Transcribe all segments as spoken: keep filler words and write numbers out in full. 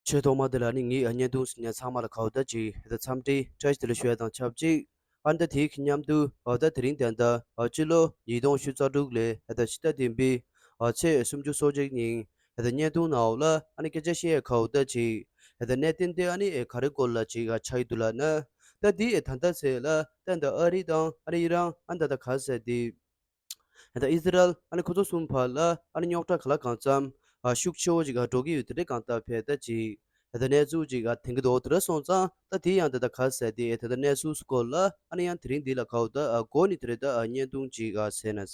ཆོས་ཐོག་མ་དེ་ལ་ནི་ངའི་བརྙན་ཐུང་གཟིགས་མཁན་ཚང་མ་ལ་གའུ་ད་ཅིག་ད་འཚམས་འདྲི་བཀྲ་ཤིས་བདེ་ལེགས་ཞུ་ཡ་དང་ཆབས་ཅིག་ཨ་ནི་ད་དེའི་མཉམ་དུ་ཨ་ད་དེ་རིང་དེ་འདྲ་ཨ་སྤྱི་ལོ་ཉིས་སྟོང་ཉི་ཤུ་རྩ་དྲུག་ལོའི་ཨ་ད་ཕྱི་ཟླ་བདུན་པའི་ཨ་ཚེས་སུམ་ཅུ་སོ་གཅིག་ཉིན་ཨ་ད་བརྙན་ཐུང་ནང་ལ་ཨ་ནི་སྐད་ཆ་བཤད་ཡ་གའུ་ད་ཅིག་ཨ་ད་གནད་དོན་དེ་ཨ་ནི་ཨེ་ག་རེ་སྐོར་ལ་ཅིག་ཨ་ཆགས་ཡི་འདུག་ལབ་ན། ད་དེ་ཨེ་ད་ལྟ་ཚེ་ལ་ད་འདི་ཨ་རི་དང་ཨ་ནི་ཨི་རན་ཨ་ད་ད་ག་ཟེར་དེ། ད་ཨི་སི་རལ་ཨ་ནི་ཁོ་ཚོ་གསུམ་བར་ལ་ཨ་ནི་རྙོག་དྲ་ག་ལ་གང་འཚམ་ཨ་ཤུགས་ཆེ་བོ་ཅིག་ཨ་འགྲོ་གི་ཡོད་དེ་འདྲའི་གང་ལྟར་ཕེ་ད་ཅིག་ད་གནས་ཚུལ་ཅིག་ཨ་ཐོན་གི་འདུག་དེ་འདྲ་སོང་ཙང་ད་དེ་ཡང་ད་ད་ག་ཟེར་དེ་ད་ད་གནས་ཚུལ་སྐོར་ལ་ཨ་ནི་ཡང་དེ་རིང་འདི་ལ་གའུ་ད་ཨ་འགོ་ནས་དེ་རེད་ད་ཨ་བརྙན་ཐུང་ཅིག་ཨ་ཟེར་ན།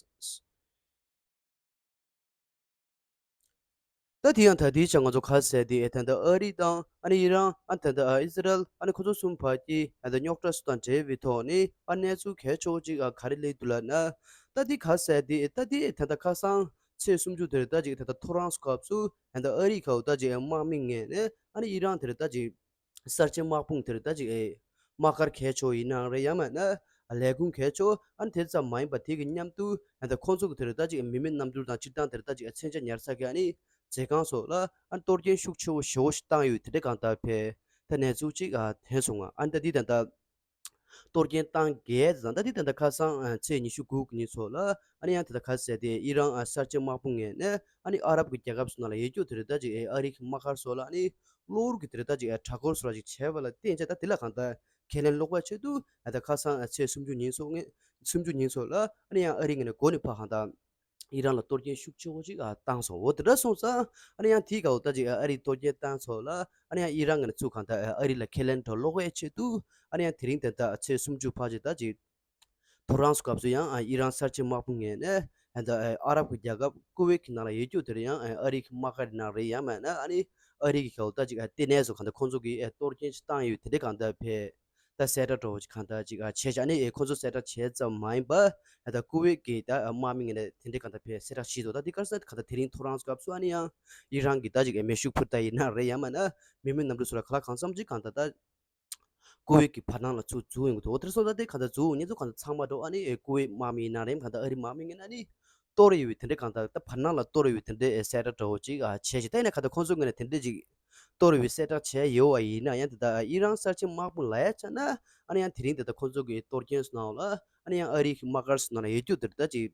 ད་དེ་ཡང་ད་དེའི་ཆ་ང་ཚོ་ག་ཟེར་དེ་ཨེ་ད་ལྟ་ཨ་རི་དང་ཨ་ནི་ཨི་རན་ཨ་ད་ལྟ་ཨ་ཨི་སི་རལ་ཨ་ནི་ཁོ་ཚོ་གསུམ་བར་གྱི་ཨ་ད་རྙོག་དྲ་སུ་དང་འབྲེལ་བའི་ཐོག་ནས་ཨ་གནས་ཚུལ་གལ་ཆེ་བོ་ཅིག་ཨ་ག་རེ་སླེབས་འདུག་ལབ་ན། ད་དེ་ག་ཟེར་དེ་ད་དེ་ཨེ་ད་ལྟ་ཁ་སང་ཚེས་སུམ་ཅུ་དེར་ད་ཅིག་ད་ལྟ་ཐོ་རངས་སྐབས་སུ་ཨ་ད་ཨ་རི་ཁའུ་ད་ཅིག་ཨ་དམག་མི་ངོས་ནས་ཨ་ནི་ཨི་རན་དེར་ད་ཅིག་གསར་བརྗེ་དམག་དཔུང་དེར་ད་ཅིག་ཨེ་དམག་སྒར་གལ་ཆེ་བོ་ཡིན་ནའང་རེད་ཡང་མིན་ན་ལས་ཁུངས་གལ་ཆེ་བོ་ཨ་ནི་དེ་ཙམ་མ་ཡིན་པ་དེ་གི་མཉམ་དུ་ཨ་ད་ཁོང་ཚོ་གི་དེར་ད་ཅིག་མི་མེད་གནམ་གྲུ་དང་སྤྱིར་བཏང་དེར་ད་ཅིག་མཚོན་ཆ་ཉར་ས་གི་ཨ་ནི་མཛད་ཁང་སོགས་ལ་ཨ་ནི་གཏོར་སྐྱོན་ཤུགས་ཆེ་བོ་ཞེ་བོ་ཞིག་བཏང་ཡོད་དེ་འདྲའི་གང་ལྟར་ཕེ་ད་གནས་ཚུལ་ཅིག་ཨ་ཐོན་སོང་ང་། ཨ་ནི་ད་འདི་ད་ལྟ་གཏོར་སྐྱོན་བཏང་གས་དང་ད་འདི་ད་ལྟ་ཁ་སང་ཨ་ཚེས་ཉི་ཤུ་དགུ་གི་ཉིན་སོགས་ལ་ཨ་ནི་ཡང་དེ་ད་ག་ཟེར་དེ་ཨི་རན་ཨ་གསར་བརྗེ་དམག་དཔུང་ངོས་ནས་ཨ་ནི་ཨ་རབ་ཀྱི་རྒྱལ་ཁབ་སོགས་ནང་ལ་ཡོད་རྒྱུ་དེ་རེད་ད་ཅིག་ཨེ་ཨ་རི་གི་དམག་སྒར་སོགས་ལ་ཨ་ནི། གློག་འོད་ཀྱི་དེ་རེད་ད་ཅིག་ཨ་གྲྭ་སྐོར་སོགས་ལ་ཅིག་བྱས་པ་ལ་བརྟེན་བྱས་ད་དེ་ལ་གང་ལྟར་ཁས་ལེན་ལོག་པའི་ཆེད་དུ་ཨ་ད་ཁ་སང་ཨ་ཚེས་སུམ་ཅུ་ཉིན་སོགས་ངེ་སུམ་ཅུ་ཉིན་སོགས་ལ་ཨ་ནི་ཡང་ཨ་རི་ངོས་ནས་འགོ་ནས་ཕར་གང་ལྟར་ཨི་རན་ལ་གཏོར་སྐྱོན་ཤུགས་ཆེ་བོ་ཅིག་ཨ་བཏང་སོང་། འོ་དེ་འདྲ་སོང་ཙང་ཨ་ནི་ཡང་དེའི་སྐབས་ད་ཅིག་ཨ་ཨ་རི་གཏོར་སྐྱོན་བཏང་ཚོགས་ལ་ཨ་ནི་ཡང་ཨི་རན་ངོས་ནས་ཚུར་གང་ལྟར་ཨ་ཨ་རི་ལ་ཁས་ལེན་འགྲོ་ལོག་པའི་ཆེད་དུ་ཨ་ནི་ཡང་དེ་རིང་དེ་ལྟར་ཚེས་སུམ་ཅུ་ཕར་ཅིག་ད་ཅིག་ཐོ་རངས་སྐབས་སུ་ཡང་ཨི་རན་གསར་བརྗེ་དམག་དཔུང་ངོས་ནས་ཨ་ད་ཨ་རབ་ཀྱི་རྒྱལ་ཁབ་ཀུ་ཝེད་ཀྱི་ནང་ལ་ཡོད་རྒྱུ་དེར་ཡང་ཨ་རི་གི་དམག་སྒར་ནང་རེད་ཡང་མིན་ན་ཨ་ནི་ཨ་རི་གི་གའུ་ད་ཅིག་ཨ་ལྟེ་གནས་སུ་གང་ལྟར་ཁོང་ཚོ་གིས་ཨ་གཏོར་སྐྱོན་ཅིག་བཏང་ཡོད་དེ་འདྲའི་གང་ལྟར་ཕེ་ད་གསལ་བསྒྲགས་འདྲ་བོ་ཅིག་གང་ལྟར་ཅིག་ཨ་བྱས་ཤག་ཨ་ནི་ཨེ་ཁོང་ཚོ་གསལ་བསྒྲགས་བྱས་ཙམ་མ་ཡིན་པ་ཨ་ད་ཀུ་ཝེད་ཀྱི་ད་ཨ་དམག་མི་ངོས་ནས་དེ་འདྲའི་གང་ལྟར་ཕེ་གསལ་བསྒྲགས་བྱས་འདུག་ད་དེ་ག་རེ་ཟེར་ན་གང་ལྟར་དེ་རིང་ཐོ་རངས་སྐབས་སུ་ཨ་ནི་ཡང་ཨི་རན་གྱི་ད་ཅིག་ཨེ་མེ་ཤུགས་འཕུར་མདའ་ཡིན་ན་རེད་ཡང་མིན་ན་མི་མེད་གནམ་གྲུ་སོགས་ལ་ག་ལ་གང་འཚམ་ཅིག་གང་ལྟར་ད། ཀུ་ཝེད་ཀྱི་བར་སྣང་ལ་ཚུར་འཛུལ་ཡོང་གི་འདུག་འོ་དེར་སོང་ད་དེ་གང་ལྟར་འཛུལ་ཡོང་མཁན་ཚོ་གང་ལྟར་ཚང་མ་འགྲོ་ཨ་ནི་ཨེ་ཀུ་ཝེད་དམག་མི་ཡིན་ན་རེད་གང་ལྟར་ཨ་རི་དམག་མི་ཡིན་ན་ནི་གཏོར་ཡོད་པའི་དེ་འདྲའི་གང་ལྟར་ད་བར་སྣང་ལ་གཏོར་ཡོད་པའི་དེ་འདྲའི་ཨེ་གསལ་བསྒྲགས་འདྲ་བོ་ཅིག་ཨ་བྱས་ཤིང་ད་ཡིན་ན་གང་ལྟར་ཁོང་ཚོའི་ངོས་ནས་དེ་འདྲའི་ཅིག་གཏོར་ཡོད་པའི་གསལ་བསྒྲགས་བྱས་ཡོད་པ་ཡིན་ན་ཡང་དེ་ད་ཨི་རན་གསར་བརྗེ་དམག་དཔུང་ལ་ཡ་ཆ་ན་ཨ་ནི་ཡང་དེ་རིང་དེ་ད་ཁོང་ཚོ་གི་གཏོར་སྐྱོན་སོགས་ནང་ལ་ཨ་ནི་ཡང་ཨ་རི་གི་དམག་སྒར་སོགས་ནང་ལ་ཡོད་རྒྱུ་དེ་ད་ཅིག་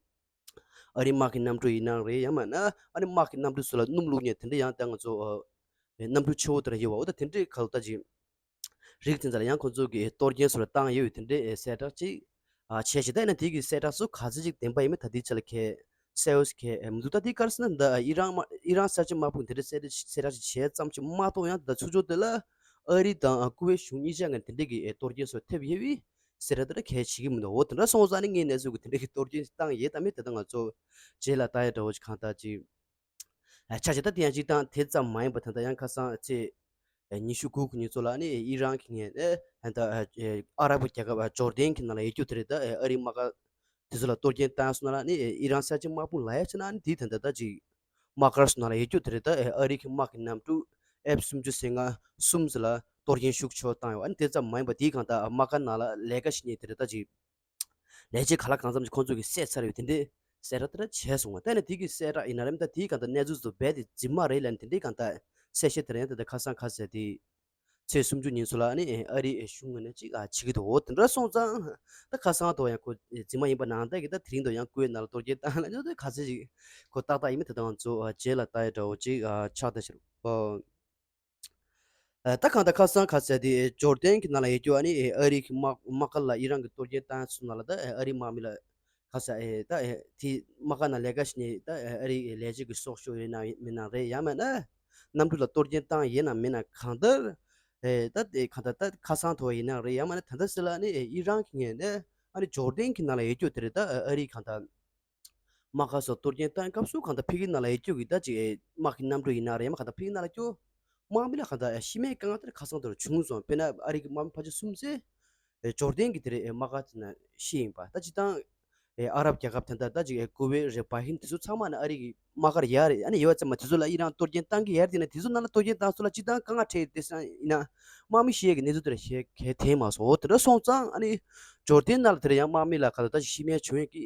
ཨ་རི་དམག་གི་གནམ་གྲུ་ཡིན་ནའང་རེད་ཡང་མིན་ན་ཨ་ནི་དམག་གི་གནམ་གྲུ་སོགས་ལ་སྣུམ་བླུགས་མཁན་དེ་འདྲ་ཡང་ད་ང་ཚོ་ཨ་གནམ་གྲུ་ཆེ་བོ་དེ་འདྲ་ཡོད་པ་འོ་ད་དེ་འདྲའི་གང་ལྟར་ཅིག་རིགས་དེ་ཚོ་ལ་ཡང་ཁོང་ཚོ་གིས་གཏོར་སྐྱོན་སོགས་ལ་བཏང་ཡོད་པའི་དེ་འདྲའི་གསལ་བསྒྲགས་ཅིག་ཨ་བྱས་ཤིང་ད་ཡིན་ན་དེ་གི་གསལ་བསྒྲགས་སུ་ག་ཚོད་ཅིག་བདེན་པ་ཡིན་མིན་ད་ལྟའི་ཆ་ལ་ཁས་གསལ་པོ་ཞིག་ཁས་མི་འདུག་ད་དེ་ག་རེ་ཟེར་ན་ད་ཨི་རན་དམག་ཨི་རན་གསར་བརྗེ་དམག་དཔུང་དེ་འདྲའི་གསལ་བསྒྲགས་གསལ་བསྒྲགས་ཅིག་བྱས་ཙམ་ཅིག་མ་གཏོགས་ཡང་ད་ཚུར་ཕྱོགས་དེ་ལ་ཨ་རི་དང་ཨ་ཀུ་ཝེད་གཞུང་གཉིས་ཆ་ངོས་ནས་དེ་འདྲའི་གི་ཨེ་གཏོར་སྐྱོན་སོགས་ཐེབས་ཡོད་པའི་གསལ་བསྒྲགས་དེ་འདྲ་གས་བྱེད་ཀྱི་མི་འདུག་འོ་དེ་འདྲ་སོང་ཙང་ནི་ངའི་གནས་ཚུལ་གི་དེ་འདྲའི་གི་གཏོར་སྐྱོན་ཞིག་བཏང་ཡོད་དམ་མེད་དེ་ད་ང་ཚོ་རྗེས་ལ་ལྟ་ཡ་འདྲ་བོ་ཅིག་གང་ལྟར་ཅིག་ཨ་ཆ་བཞག་ད་དེ་ཡང་གཅིག་དང་དེ་ཙམ་མ་ཡིན་པ་ད་ལྟ་ཡང་ཁ་སང་ཚེས་ཨ་ཉི་ཤུ་དགུ་གི་ཉིན་ཚོ་ལ་ནི་ཨི་རན་གྱི་ངོས་ནས་ཨ་ད་ཨ་ཨ་རབ་རྒྱལ་ཁབ་ཨ་ཇོར་ཌན་གྱི་ནང་ལ་ཡོད་རྒྱུ་དེ་རེད་ད་ཨ་ཨ་རིའི་དམག་སྒར་དེ་ཚོ་ལ་གཏོར་སྐྱོན་བཏང་སོང་ན་ནི་ཨི་རན་གསར་བརྗེ་དམག་དཔུང་ལ་ཡ་ཆ་ན་ནི་དེའི་ད་ལྟ་ད་ཅིག་དམག་སྒར་སོགས་ནང་ལ་ཡོད་རྒྱུ་དེ་རེད་ད་ཨ་ཨ་རི་གི་དམག་གི་གནམ་གྲུ་ཨེཕ་སུམ་ཅུ་སོ་ལྔ་གསུམ་ཟེར་ལ་གཏོར་སྐྱོན་ཤུགས་ཆེ་བོ་བཏང་ཡོད། ཨ་ནི་དེ་ཙམ་མ་ཡིན་པ་དེའི་གང་ལྟར་དམག་སྒར་ནང་ལ་ལས་ཀ་བྱེད་མཁན་དེ་རེད་ད་ཅིག་ལས་བྱེད་ག་ལ་གང་འཚམ་ཅིག་ཁོང་ཚོ་གིས་བསད་ཚར་ཡོད་དེ་འདྲའི་གསལ་བསྒྲགས་དེ་འདྲ་བྱས་སོང་བ། ད་ནི་དེ་གི་གསལ་བསྒྲགས་ཡིན་ན་རེད་ད་དེའི་གང་ལྟར་གནས་ཚུལ་ཚོ་རྦད་དེ་རྫུན་མ་རེད་ལབ་ནས་དེ་འདྲའི་གང་ལྟར་གསལ་བཤད་དེ་རེད་ཡང་ད་ལྟ་ཁ་སང་ཁ་ཟེར་དེ་ཚེས་སུམ་ཅུ་ཉིན་ཚོ་ལ་ནི་ཨ་རི་གཞུང་ངོས་ནས་ཅིག་ཨ་བྱེད་ཀྱི་འདུག་འོ་དེ་འདྲ་སོང་ཙང་ད་ཁ་སང་དོ་ཡང་ཁོ་རྫུན་མ་ཡིན་པ་ནང་བསྟན་གྱི་ད་དེ་རིང་དོ་ཡང་ཀུ་ཝེད་ནང་ལ་གཏོར་སྐྱོན་བཏང་ལ་ཉོ་དེ་ག་ཚོད་ཅིག་ཁོ་ཏག་ཏག་ཡིན་མིན་དེ་ད་ང་ཚོ་རྗེས་ལ་ལྟ་ཡ་འདྲ་བོ་ཅིག་ཆགས་བསྡད་ཤག་རོ། ཨ་ད་གང་ལྟར་ཁ་སང་ཁ་ཟེར་དེ་ཇོར་ཌན་གྱི་ནང་ལ་ཡོད་རྒྱུ་ཨ་ནི་ཨ་རི་གི་དམག་དམག་སྒར་ལ་ཨི་རན་གྱི་གཏོར་སྐྱོན་བཏང་སོང་ན་ལ་ད་ཨ་རི་དམག་མི་ལ་ཁ་ཟེར་ཨེ་ད་ཨེ་དེ་དམག་སྒར་ནང་ལས་ཀ་བྱེད་ནས་ད་ཨ་རི་ལས་བྱེད་ཀྱི་སྲོག་ཤོར་ཡོད་ན་མིན་ན་རེད་ཡང་མིན་ན་གནམ་གྲུ་ལ་གཏོར་སྐྱོན་བཏང་ཡོད་ན་མིན་ན་གང་ལྟར་ཨེ་ད་དེ་གང་ལྟར་ད་ཁ་སང་ཐོག་ཡིན་ན་རེད་ཡང་མིན་ན་ད་ལྟ་སྲིད་ལ་ནི་ཨེ་ཨི་རན་གྱི་ངོས་ནས་ཨ་ནི་ཇོར་ཌན་གྱི་ནང་ལ་ཡོད་རྒྱུ་དེ་རེད་ད་ཨ་རི་གང་ལྟར། དམག་སྒར་སོགས་གཏོར་སྐྱོན་བཏང་སྐབས་སུ་གང་ལྟར་ཕ་གིའི་ནང་ལ་ཡོད་རྒྱུ་གི་ད་ཅིག་དམག་གི་གནམ་གྲུ་ཡིན་ན་རེད་མ་གང་ལྟར་ཕ་གིའི་ནང་ལ་སྐྱོ། དམག་མི་ལ་གང་ལྟར་ཤི་རྨས་དཀའ་ངལ་དེ་ཁ་སང་དེར་བྱུང་སོང་། དཔེར་ན་ཨ་རི་གི་དམག་མི་ཕལ་ཆེར་གསུམ་ཙམ་ཇོར་ཌན་གྱི་དེ་རེད་དམག་སྒར་དེ་ན་ཤི་ཡིན་པ། ད་སྤྱིར་བཏང་ཨ་རབ་རྒྱལ་ཁབ་དེ་འདྲ་ད་ཅིག་ཀུ་ཝེད་རེད་བྷ་ཧིན་དེ་ཚོ་ཚང་མ་ན་ཨ་རི་གི་དམག་སྒར་ཡར་རེད། ཨ་ནི་ཡོད་ཙམ་མ་དེ་ཚོ་ལ་ཨི་རན་གཏོར་སྐྱོན་བཏང་གི་ཡར་དེ་ན་དེ་ཚོ་ནང་ལ་གཏོར་སྐྱོན་བཏང་སོང་ལ་སྤྱིར་བཏང་དཀའ་ངལ་འཕྲད་དེ་སང་ཡིན་ན་དམག་མི་ཤི་ཡས་ཀྱི་གནས་ཚུལ་དེ་ར་ཤེས་གལ་དེ་མ་སོང་། འོ་དེ་འདྲ་སོང་ཙང་ཨ་ནི་ཇོར་ཌན་ནང་ལ་དེ་ར་ཡང་དམག་མི་ལ་ག་ད་ད་ཅིག་ཤི་རྨས་བྱུང་ཡས་ཀྱི་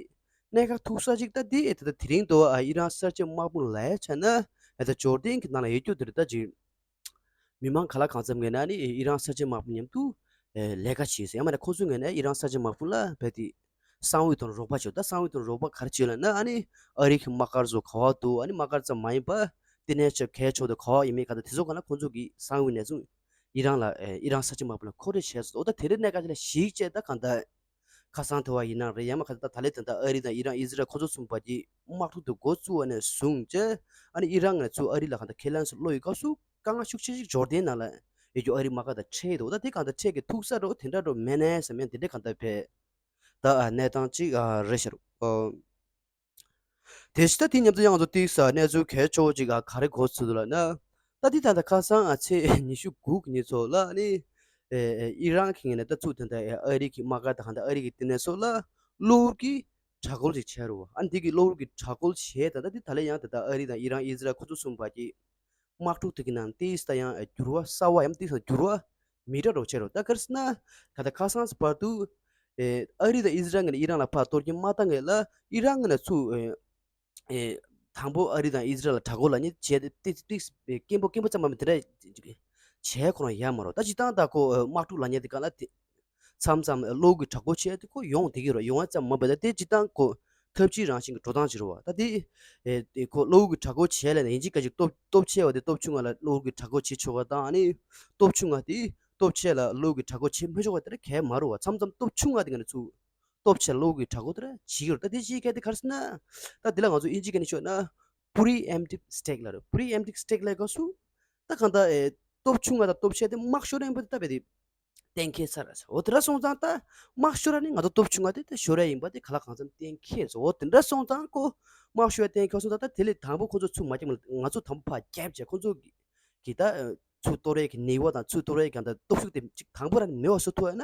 གནད་འགག་ཐུག་ས་ཅིག་ད་འདི་ཨེ་ད་ད་དེ་རིང་དུ་ཨ་ཨི་རན་གསར་བརྗེ་དམག་དཔུང་ལ་ཡ་ཆ་ན་ཨེ་ད་ཇོར་ཌན་གྱི་ནང་ལ་ཡོད་རྒྱུ་དེ་རེད་ད་ཅིག་ མི་མང་ག་ལ་གང་འཚམ་ངོས་ནས་ཨ་ནི་ཨི་རན་ས་ཆ་དམག་དཔུང་མཉམ་དུ་ཨེ་ལས་ཀ་བྱས་ཟེར། ཡང་མིན་ན་ཁོ་ཚོའི་ངོས་ནས་ཨི་རན་ས་ཆ་དམག་དཔུང་ལ་རྦད་དེ་གསང་བའི་དོན་རོགས་པ་བྱས། ད་གསང་བའི་དོན་རོགས་པ་ག་རེ་བྱས་ལབ་ན། ཨ་ནི་ཨ་རི་གི་དམག་སྒར་ཚོ་ག་པར་འདུག་ཨ་ནི་དམག་སྒར་ཙམ་མ་ཡིན་པར་ལྟེ་གནས་ཆེ་གལ་ཆེ་བོ་དང་ག་པར་ཡིན་མིན་ག་ད་དེ་ཚོ་ག་ན་ཁོ་ཚོ་གིས་གསང་བའི་གནས་ཚུལ་ཨི་རན་ལ་ཨེ་ཨི་རན་ས་ཆ་དམག་དཔུང་ལ་མཁོ་སྤྲོད་བྱས་སོང་། འོ་ད་དེ་རིང་གནད་འགག་ཅིག་ལ་གཞིགས་བྱས་ད་གང་ལྟར་ཁ་སང་དེ་བ་ཡིན་ན་རེད། ཡང་མིན་ག་ད་ད་ལན་ད་ལྟ་ཨ་རི་དང་ཨི་རན་ཨི་ཟི་རལ་ཁོ་ཚོ་གསུམ་བར་གྱི་དམག་འཁྲུག་དེ་འགོ་བཙུགས་པ་ནས་བཟུང་བྱས་ཨ་ནི་ཨི་རན་ངོས་ནས་ཚུར་ཨ་རི་ལ་གང་ལྟར་ཁས་ལེན་སུ་བློ་ཡི་སྐབས་སུ་དཀའ་ངལ་ཤུགས་ཆེ་ཞིག་འབྱོར་ལྡན་ནང་ལ་ཡོད་རྒྱུ་ཨ་རི་དམག་སྒར་དང་འཕྲད་འདུག་ད་དེ་གང་ལྟར་འཕྲད་ཀྱི་ཐུག་ས་འགྲོ་དེ་འདྲ་འགྲོ་མེད་ནས་བསམ་ཡང་དེ་འདྲ་གང་ལྟར་བས་ད་ཨ་གནས་སྟངས་ཅིག་ཨ་རེད་ཤག་ཨོ། དེ་ཕྱི་ད་དེ་མཉམ་དུ་ཡང་ང་ཚོ་ཏིག་ས་གནས་ཚུལ་གལ་ཆེ་བོ་ཅིག་ཨ་ག་རེ་གོ་ཚུལ་འདུག་ལབ་ན། ད་དེ་ད་ལྟ་ཁ་སང་ཨ་ཚེས་ཉི་ཤུ་དགུ་གི་ཉིན་ཚོ་ལ་ནི་ཨེ་ཨེ་ཨི་རན་གྱི་ངོས་ནས་ད་ཚུར་དེ་འདྲ་ཨེ་ཨ་རི་གི་དམག་སྒར་དང་གང་ལྟར་ཨ་རི་གི་ལྟེ་གནས་སོགས་ལ་གློ་བུར་གྱི་དྲག་རྒོལ་ཅིག་བྱས་རུ་བ། ཨ་ནི་དེ་གི་གློ་བུར་གྱི་དྲག་རྒོལ་བྱས་ད་ད་དེ་ད་ལན་ཡང་དེ་ད་ཨ་རི་དང་ཨི་རན་ཨི་ཟི་རལ་ཁོ་ཚོ་གསུམ་བར་གྱི་དམག་འཁྲུག་དེ་གི་ནང་ཏིས་ད་ཡང་འགྱུར་བ་གསར་བ་ཡང་ཏིས་ད་འགྱུར་བ་མི་འདྲ་རོ་ཆེ་རོ། ད་ག་རེ་ཟེར་ན་ག་ད་ཁ་སང་བར་དུ་ཨེ་ཨ་རི་དང་ཨི་ཟི་རལ་ངོས་ནས་ཨི་རན་ལ་ཕར་གཏོར་སྐྱོན་མ་བཏང་ངེས་ལ་ཨི་རན་ངོས་ནས་ཚུར་ཨེ་ཨེ་དང་པོ་ཨ་རི་དང་ཨི་ཟི་རལ་ལ་དྲག་རྒོལ་ལབ་མཁན་བྱས་ཏེ་ཏིས་ཏིས་སྐྱེན་པོ་སྐྱེན་པོ་ཙམ་མ་མི་དེ་འདྲ་བྱས་ཁོ་རང་ཡ་མ་རོ། ད་སྤྱིར་བཏང་ད་ཁོ་དམག་འཁྲུག་ལབ་མཁན་དེ་ག་ལ་དེ། མཚམས་མཚམས་གློ་བུར་གྱི་དྲག་རྒོལ་བྱས་ཏེ་ཁོ་ཡོང་བསྡད་ཀྱི་རེད། ཡོང་བ་ཙམ་མ་ཡིན་པ་ད་དེ་སྤྱིར་བཏང་ཁོ་འཐབ་ཇུས་རང་བཞིན་གྱི་འགྲོ་སྟངས་ཅིག་རེད་བ། ད་དེ་ཨེ་དེ་ཁོ་གློ་བུར་གྱི་དྲག་རྒོལ་བྱས་ལབ་ནས་ཡིན་གཅིག་མིན་གཅིག་སྟོབས་སྟོབས་ཆེ་བ་དེ་སྟོབས་ཆུང་བ་ལ་གློ་བུར་གྱི་དྲག་རྒོལ་བྱེད་ཆོག་པ་དང་ཨ་ནི་སྟོབས་ཆུང་བ་དེ་སྟོབས་ཆེ་ལ་གློ་བུར་གྱི་དྲག་རྒོལ་བྱེད་མི་ཆོག་པ་དེ་འདྲ་གང་ཡང་མ་རེད་བ། མཚམས་མཚམས་སྟོབས་ཆུང་བ་དེ་ང་ཚོ་སྟོབས་ཆེ་ལ་གློ་བུར་གྱི་དྲག་རྒོལ་དེ་འདྲ་བྱེད་ཀྱི་རེད། ད་དེ་ལ་ང་ཚོ་དབྱིན་ཇིའི་སྐད་ནས་ག་རེ་ཟེར་ན། ད་དེ་ལ་ང་ཚོ་དབྱིན་ཇིའི་སྐད་ནས་ཤོད་ན་preemptive strike ལབ་རེད། preemptive strike ལབ་སྐབས་སུ་ད་གང་ལྟར་ཨེ་སྟོབས་ཆུང་བ་དང་སྟོབས་ཆེ་དེ་དམག་ཤོར་ཡིན་པ་དེ་ད་རྦད་དེ་གཏན་འཁེལ་ཚར་རེད། འོ་དེ་འདྲ་སོང་ཙང་ད་དམག་ཤོར་ཡ་ནི་ང་ཚོ་སྟོབས་ཆུང་བ་དེ་ད་ཤོར་ཡ་ཡིན་པ་དེ་ག་ལ་གང་འཚམ་གཏན་འཁེལ་རེད། འོ་དེ་འདྲ་སོང་ཙང་ཁོ་དམག་ཤོར་ཡ་གཏན་འཁེལ་སོང་ཙང་ད་དེ་ལས་དང་པོ་ཁོ་ཚོ་ཚུར་མ་རྒྱབ་མ་ང་ཚོ་དང་པོ་ཕར་རྒྱབ་བྱས་ཁོ་ཚོ་གི་ད་ཚུར་གཏོར་ཡ་གི་ནུས་པ་དང་ཚུར་གཏོར་ཡ་གི་གང་ལྟར་སྟོབས་ཤུགས་དེ་ཅིག་དང་པོ་རང་ནས་མེད་པ་བཟོ་ཐུབ་ཡ་ན་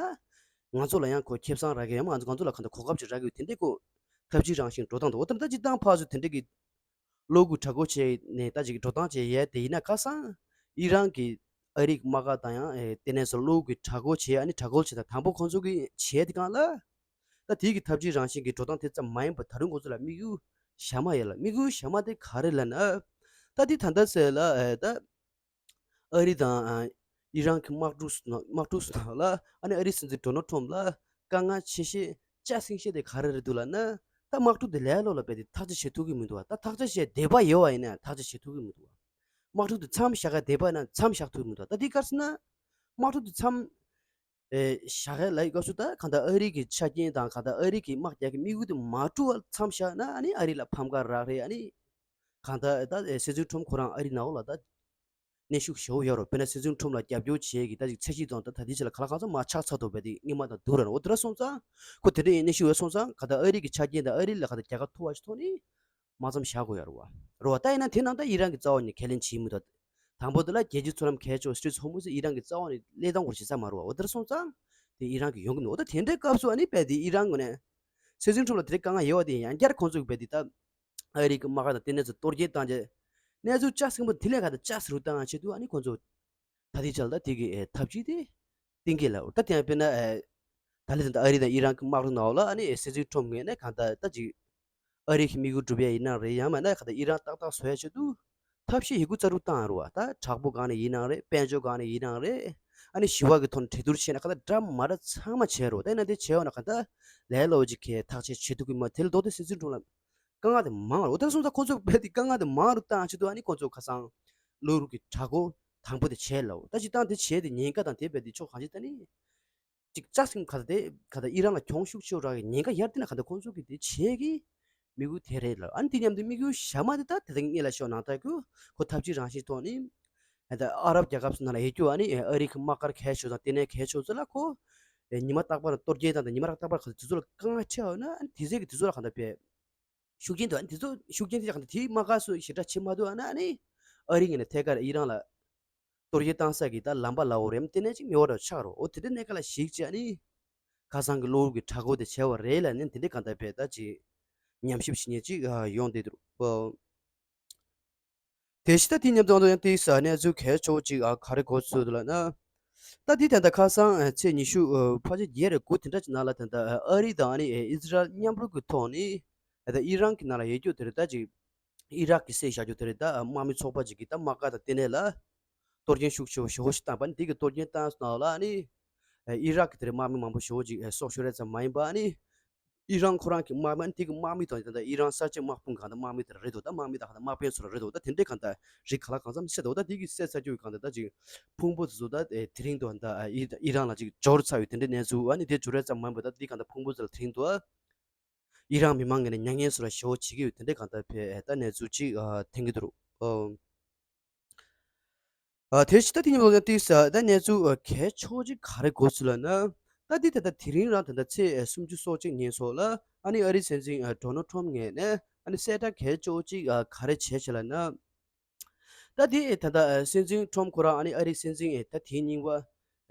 ང་ཚོ་ལ་ཡང་ཁོ་ཁེ་བཟང་རག་གི་ཡང་ང་ཚོ་ང་ཚོ་ལ་གང་ལྟར་གོ་སྐབས་ཅིག་རག་གི་ཡོད། དེ་འདྲའི་ཁོ་འཐབ་ཇུས་རང་བཞིན་འགྲོ་སྟངས་འདུག་འོ་དེ་འདྲ་སྤྱིར་བཏང་ཕར་ཚུར་དེ་འདྲ་གི་གློ་བུར་དྲག་རྒོལ་བྱས་ནས་ད་ཅིག་འགྲོ་སྟངས་བྱས་ཡས་དེ་ཡིན་ན་ཁ་སང་ཨི་རན་གྱི་ཨ་རིའི་དམག་སྒར་དང་ཡང་ཨེ་ལྟེ་གནས་སུ་གློ་བུར་གྱི་དྲག་རྒོལ་བྱས། ཨ་ནི་དྲག་རྒོལ་བྱས་ད་དང་པོ་ཁོང་ཚོ་གིས་བྱས་དེ་གང་ལ་ད་དེའི་གི་འཐབ་ཇུས་རང་བཞིན་གྱི་འགྲོ་སྟངས་དེ་ཙམ་མ་ཡིན་པར་ད་རུང་ཁོང་ཚོ་ལ་དམིགས་ཡུལ་གཞན་མ་ཡོད་ལ། དམིགས་ཡུལ་གཞན་མ་དེ་ག་རེ་ལབ་ན་ད་དེ་ད་ལྟ་ཟེར་ལ་ཨེ་ད་ཨ་རི་དང་ཨི་རན་གྱི་དམག་འཁྲུག་སུ་དམག་འཁྲུག་སུ་ལ་ཨ་ནི་ཨ་རིའི་སྲིད་འཛིན་ཌོ་ནལ་ཊམ་ཕ་ལ་དཀའ་ངལ་ཆེ་ཤོས་ལྕགས་སྲིང་ཤོས་དེ་ག་རེ་རེད་འདུག་ལབ་ན། ད་དམག་འཁྲུག་དེ་ལས་སླ་པོ་ལ་རྦད་དེ་ཐག་གཅོད་བྱེད་ཐུབ་ཀྱི་མི་འདུག་བ། ད་ཐག་གཅོད་བྱེད་བདེ་བ་ཡོད་པ་ཡིན་ན་ཐག་གཅོད་བྱེད་ཐུབ་ཀྱི་མི་འདུག་བ། དམག་འཁྲུག་དེ་མཚམས་བཞག་ག་བདེ་བ་ཡིན་ན་མཚམས་བཞག་ཐུབ་ཀྱི་མི་འདུག་བ། ད་དེ་ག་རེ་ཟེར་ན་དམག་འཁྲུག་དེ་མཚམས་ཨེ་བཞག་ག་ལབ་སྐབས་སུ་ད་གང་ལྟར་ཨ་རི་གི་ཆ་རྐྱེན་དང་གང་ལྟར་ཨ་རི་གི་དམག་རྒྱག་གི་དམིགས་ཡུལ་དེ་མ་འགྲུབ་པར་མཚམས་བཞག་ན་ཨ་ནི་ཨ་རི་ལ་ཕམ་ཁ་རག་རེད། ཨ་ནི་གང་ལྟར་ད་སྲིད་འཛིན་ཊམ་ཕ་ཁོ་རང་ཨ་རི་ནང་ལོགས་ལ་ད་གནོན་ཤུགས་ཞེ་པོ་ཡོད་རེད། དཔེར་ན་སྲིད་འཛིན་ཊམ་ཕ་ལ་རྒྱབ་སྐྱོར་བྱེད་ཀྱི་ད་ཅིག་ཚད་གཞི་དང་ད་ད་ལྟའི་ཆ་ལ་ག་ལ་གང་འཚམ་མར་ཆག་ཚར་འདུག་བས་དེ་སྔོན་མ་དང་བསྡུར་ར་ནོ། འོ་དེ་འདྲ་སོང་ཙང་ཁོ་དེ་འདྲ་ཡིན་གནོན་ཤུགས་ཡོད་སོང་ཙང་གང་ལྟར་ཨ་རི་གི་ཆ་རྐྱེན་དང་ཨ་རི་ལ་གང་ལྟར་རྒྱལ་ཁ་ཐོབ་པ་ཞིག་ཐོག་ནས་མ་མཚམས་བཞག་དགོས་ཡོད་རེད་བ། རེད་བ། ད་ཡིན་ན་དེ་ནང་ད་ཨི་རན་གྱི་རྩ་བ་ནས་ཁས་ལེན་བྱེད་མི་འདུག་དང་པོ་དེ་ལ་རྒྱལ་སྤྱིའི་མཚོ་ལམ་གལ་ཆེ་བ་སི་ཊྲེཊ་ཧོར་མུ་ཛི་ཨི་རན་གྱི་རྩ་བ་ནས་སླེབས་སྟངས་སྐོར་ཞིག་ས་མ་རེད་བ། འོ་དེ་འདྲ་སོང་ཙང་དེ་ཨི་རན་གྱི་ཡོང་གི་མི་འདུག་འོ་ད་དེ་འདྲའི་སྐབས་སུ་ཨ་ནི་རྦད་དེ་ཨི་རན་ངོས་ནས་སྲིད་འཛིན་ཊམ་ཕ་ལ་དེ་འདྲའི་དཀའ་ངལ་ཡོད་བ་དེ་ཡང་བསྐྱར་ཁོང་ཚོ་གི་རྦད་དེ་ད་ཨ་རི་གི་དམག་སྒར་དང་ལྟེ་གནས་ཚོ་གཏོར་སྐྱོན་བཏང་རྗེས་གནས་ཚུལ་ལྕགས་སྲིང་པོ་དེ་ལས་ག་ད་ལྕགས་སུ་རུ་བཏང་ཆེད་དུ་ཨ་ནི་ཁོང་ཚོ་ད་ལྟའི་ཆར་ད་དེ་གི་ཨེ་ཐབས་ཇུས་དེ་གཏན་འཁེལ་ལ། ད་དེ་ཡང་དཔེར་ན་ཨེ་ད་ལྟ་ད་ཨ་རི་དང་ཨི་རན་གྱི་དམག་འཁྲུག་ནང་ལ་ཨ་ནི་ཨེ་སྲིད་འཛིན་ཊམ་ཕ་ངོས་ནས་གང་ལྟར་ད་ཅིག་ཨ་རི་གི་དམིགས་ཡུལ་སྒྲུབ་ཡ་ཡིན་ན་རེད། ཡང་མིན་ན་གང་ལྟར་ཨི་རན་ཏག་ཏག་བཟོ་ཡ་ཆེད་དུ་ཐབས་ཤེས་ཡི་གུ་རྩལ་སྤྲུགས་བཏང་ཡ་རེད་བ། ད་དྲག་པོ་སྒང་ནས་ཡིན་ནའང་རེད། དཔལ་འབྱོར་སྒང་ནས་ཡིན་ནའང་རེད། ཨ་ནི་ཞི་བ་གི་ཐོག་ནས་གྲོས་བསྡུར་བྱས་ན་གང་ལྟར་འདྲ་མ་འདྲ་ཚང་མ་བྱས་རོགས། ད་ཡིན་ན་དེ་བྱས་ཡོང་ན་གང་ལྟར་ལས་སླ་པོ་ཅིག་གིས་ཐག་གཅོད་བྱེད་ཐུབ་ཀྱི་མ་རེད། དེ་ལ་ལྡོག་སྟེ་སྲིད་འཛིན་ཊམ་ཕ་ལ་དཀའ་ངལ་དེ་མང་རུ། འོ་དེ་སོང་ཙང་ཁོ་ཚོ་རྦད་དེ་དཀའ་ངལ་དེ་མང་རུ་བཏང་ཆེད་དུ་ཨ་ནི་ཁོ་ཚོ་ཁ་སང་གློ་བུར་གྱི་དྲག་རྒོལ་དང་པོ་དེ་བྱས་ལ། ད་སྤྱིར་བཏང་དེ་བྱས་དེ་ཉེན་ཁ་དང་དེ་རྦད་དེ་ཕྱོགས་གང་ཅིའི་ཐད་ནས་ཅིག་ལྕགས་སྲིང་ག་ད་དེ་ག་ད་ཨི་རན་ལ་གྱོང་ཤུགས་ཆེ་རག་གི་ཉེན་ཁ་ཡར་བལྟས་ན་ག་ད་ཁོ་ཚོ་གི་དེ་བྱས་ཀྱི་དམིགས་ཡུལ་དེ་རེད་ལ། ཨ་ནི་དེ་མཉམ་དུ་དམིགས་ཡུལ་གཞན་མ་དེ་ད་དེ་ད་སྔོན་ལ་ཤོད་ནང་ལྟར་གྱི་ཁོ་ཐབས་ཇུས་རང་བཞིན་ཐོག་ནས་ད་ཨ་རབ་རྒྱལ་ཁབ་ཚོ་ནང་ལ་ཡོད་རྒྱུ་ཨ་ནི་ཨ་རི་གི་དམག་སྒར་གལ་ཆེ་དང་ལྟེ་གནས་གལ་ཆེ་ཚོ་ལ་ཁོ་ཉི་མ་རྟག་པར་གཏོར་རྒོལ་བཏང་དང་ཉི་མ་རྟག་པར་ག་ཚོད་དེ་ཚོ་ལ་དཀའ་ངལ་འཕྲད་ཡོད་ན་ཨ་ནི་དེ་ཚོ་གི་དེ་ཚོ་ལ་གང་ལྟར་བས་ཤུགས་རྐྱེན་དུ་ཨ་ནི་དེ་ཚོ་ཤུགས་རྐྱེན་དེ་གང་ལྟར་དེའི་དམག་སྒར་སུ་ཞེ་དྲག་བྱེད་མ་ཐུབ་ཨ་ན་ཨ་ནི་ཨ་རི་ངོས་ནས་ཐད་ཀར་ཨི་རན་ལ་གཏོར་རྒོལ་བཏང་ས་གི་ད་ལམ་པ་ལ་འོ་རེམ་ལྟེ་གནས་ཅིག་མེད་པ་འདྲ་ཆགས་རོ། འོ་དེ་འདྲའི་གནས་སྐབས་ལ་གཞིགས་བྱས་ཨ་ནི་ཁ་སང་གི་གློ་བུར་གྱི་དྲག་རྒོལ་དེ་བྱས་པ་རེད་ལབ་ནས་དེ་འདྲའི་གང་ལྟར་བས་ད་ཅིག་ཉམས་ཞིབ་བྱེད་མཁན་ཅིག་ཡོང་བསྡད་འདུག་ཨོ། དེ་བཞིན་ད་དེ་མཉམ་དུ་ཡང་དེའི་ས་གནས་ཚུལ་གལ་ཆེ་བོ་ཅིག་ཨ་ག་རེ་གོ་ཚུལ་འདུག་ལབ་ན། ད་དེ་ད་ལྟ་ཁ་སང་ཨ་ཚེས་ཉི་ཤུ་ཨ་ཕལ་ཆེར་བརྒྱད་རེ་དགུ་དེ་འདྲ་ཅིག་ནང་ལ་ད་ལྟ་ཨ་རི་དང་ཨ་ནི་ཨི་ཟི་རལ་མཉམ་རུབ་ཀྱི་ཐོག་ནས་ད་ལྟ་ཨི་རན་གྱི་ནང་ལ་ཡོད་རྒྱུ་དེ་རེད། ད་ཅིག་ཨི་རག་གི་བསད་བཞག་རྒྱུ་དེ་རེད། ད་དམག་མི་ཚོགས་པ་ཅིག་གིས་ད་དམག་སྒར་དང་ལྟེ་གནས་ལ་ གཏོར་སྐྱོན་ཤུགས་ཆེ་བ་ཞེ་པོ་ཞིག་བཏང་པ་ནི་དེ་གི་གཏོར་སྐྱོན་བཏང་སོང་ན་ལ་ནི། ཨི་རག་གི་དེ་རིང་དམག་མི་མང་པོ་ཞེ་པོ་ཅིག་སྲོག་ཤོར་ཡ་ཙམ་མ་ཡིན་པ་ནི། ཨི་རན་ཁོ་རང་གི་དམག་མི་ནི་དེ་གི་དམག་མི་དང་ད་ལྟ་ཨི་རན་གསར་བརྗེ་དམག་དཔུང་གང་ལྟར་དམག་མི་དེ་རེད་འདུག་ད་དམག་མི་དང་གང་ལྟར་དམག་དཔོན་ཚོ་རེད་འདུག་ད་དེ་འདྲའི་གང་ལྟར་རིགས་ག་ལ་གང་འཚམ་བསད་འདུག་ད་དེ་གི་བསད་ཚར་རྒྱུ་གི་གང་ལྟར་ད་ཅིག་ཕུང་པོ་དེ་ཚོ་ད་དེ་རིང་དུ་ད་ཨི་རན་ལ་ཅིག་འབྱོར་ཚར་བའི་དེ་འདྲའི་གནས་ཚུལ་ཨ་ནི་དེ་འབྱོར་ཡ་ཙམ་མ་ཡིན་པ་ད་དེ་གང་ལྟར་ཕུང་པོ་ཚོ་ལ་དེ་རིང་དུ་ཨི་རན་མི་མང་ངོས་ནས་མྱ་ངན་སོགས་ལ་ཞེ་པོ་བྱེད་ཀྱི་ཡོད་དེ་འདྲའི་གང་ལྟར་བས་ད་གནས་ཚུལ་ཅིག་ཐོན་གྱི་འདུག་ཨ་དེ་ཕྱི་ད་དེ་ཉིན་ལོ་ན་ཏིས་ད་གནས་ཚུལ་གལ་ཆེ་ཅིག་ག་རེ་གོ་ཚུལ་ལ་ན། ད་འདི་ད་ལྟ་དེ་རིང་རང་ད་ལྟ་ཚེས་སུམ་ཅུ་སོ་གཅིག་ཉིན་སོགས་ལ་ཨ་ནི་ཨ་རིའི་སྲིད་འཛིན་ཌོ་ནལ་ཁྲོམ་ངོས་ནས་ཨ་ནི་གསལ་བསྒྲགས་གལ་ཆེ་ཅིག་ག་རེ་བྱས་བྱས་ལ་ན། ད་དེ་ད་ལྟ་སྲིད་འཛིན་ཁྲོམ་ཁོ་རང་ཨ་ནི་ཨ་རིའི་སྲིད་འཛིན་ད་དེའི་རྙིང་པ་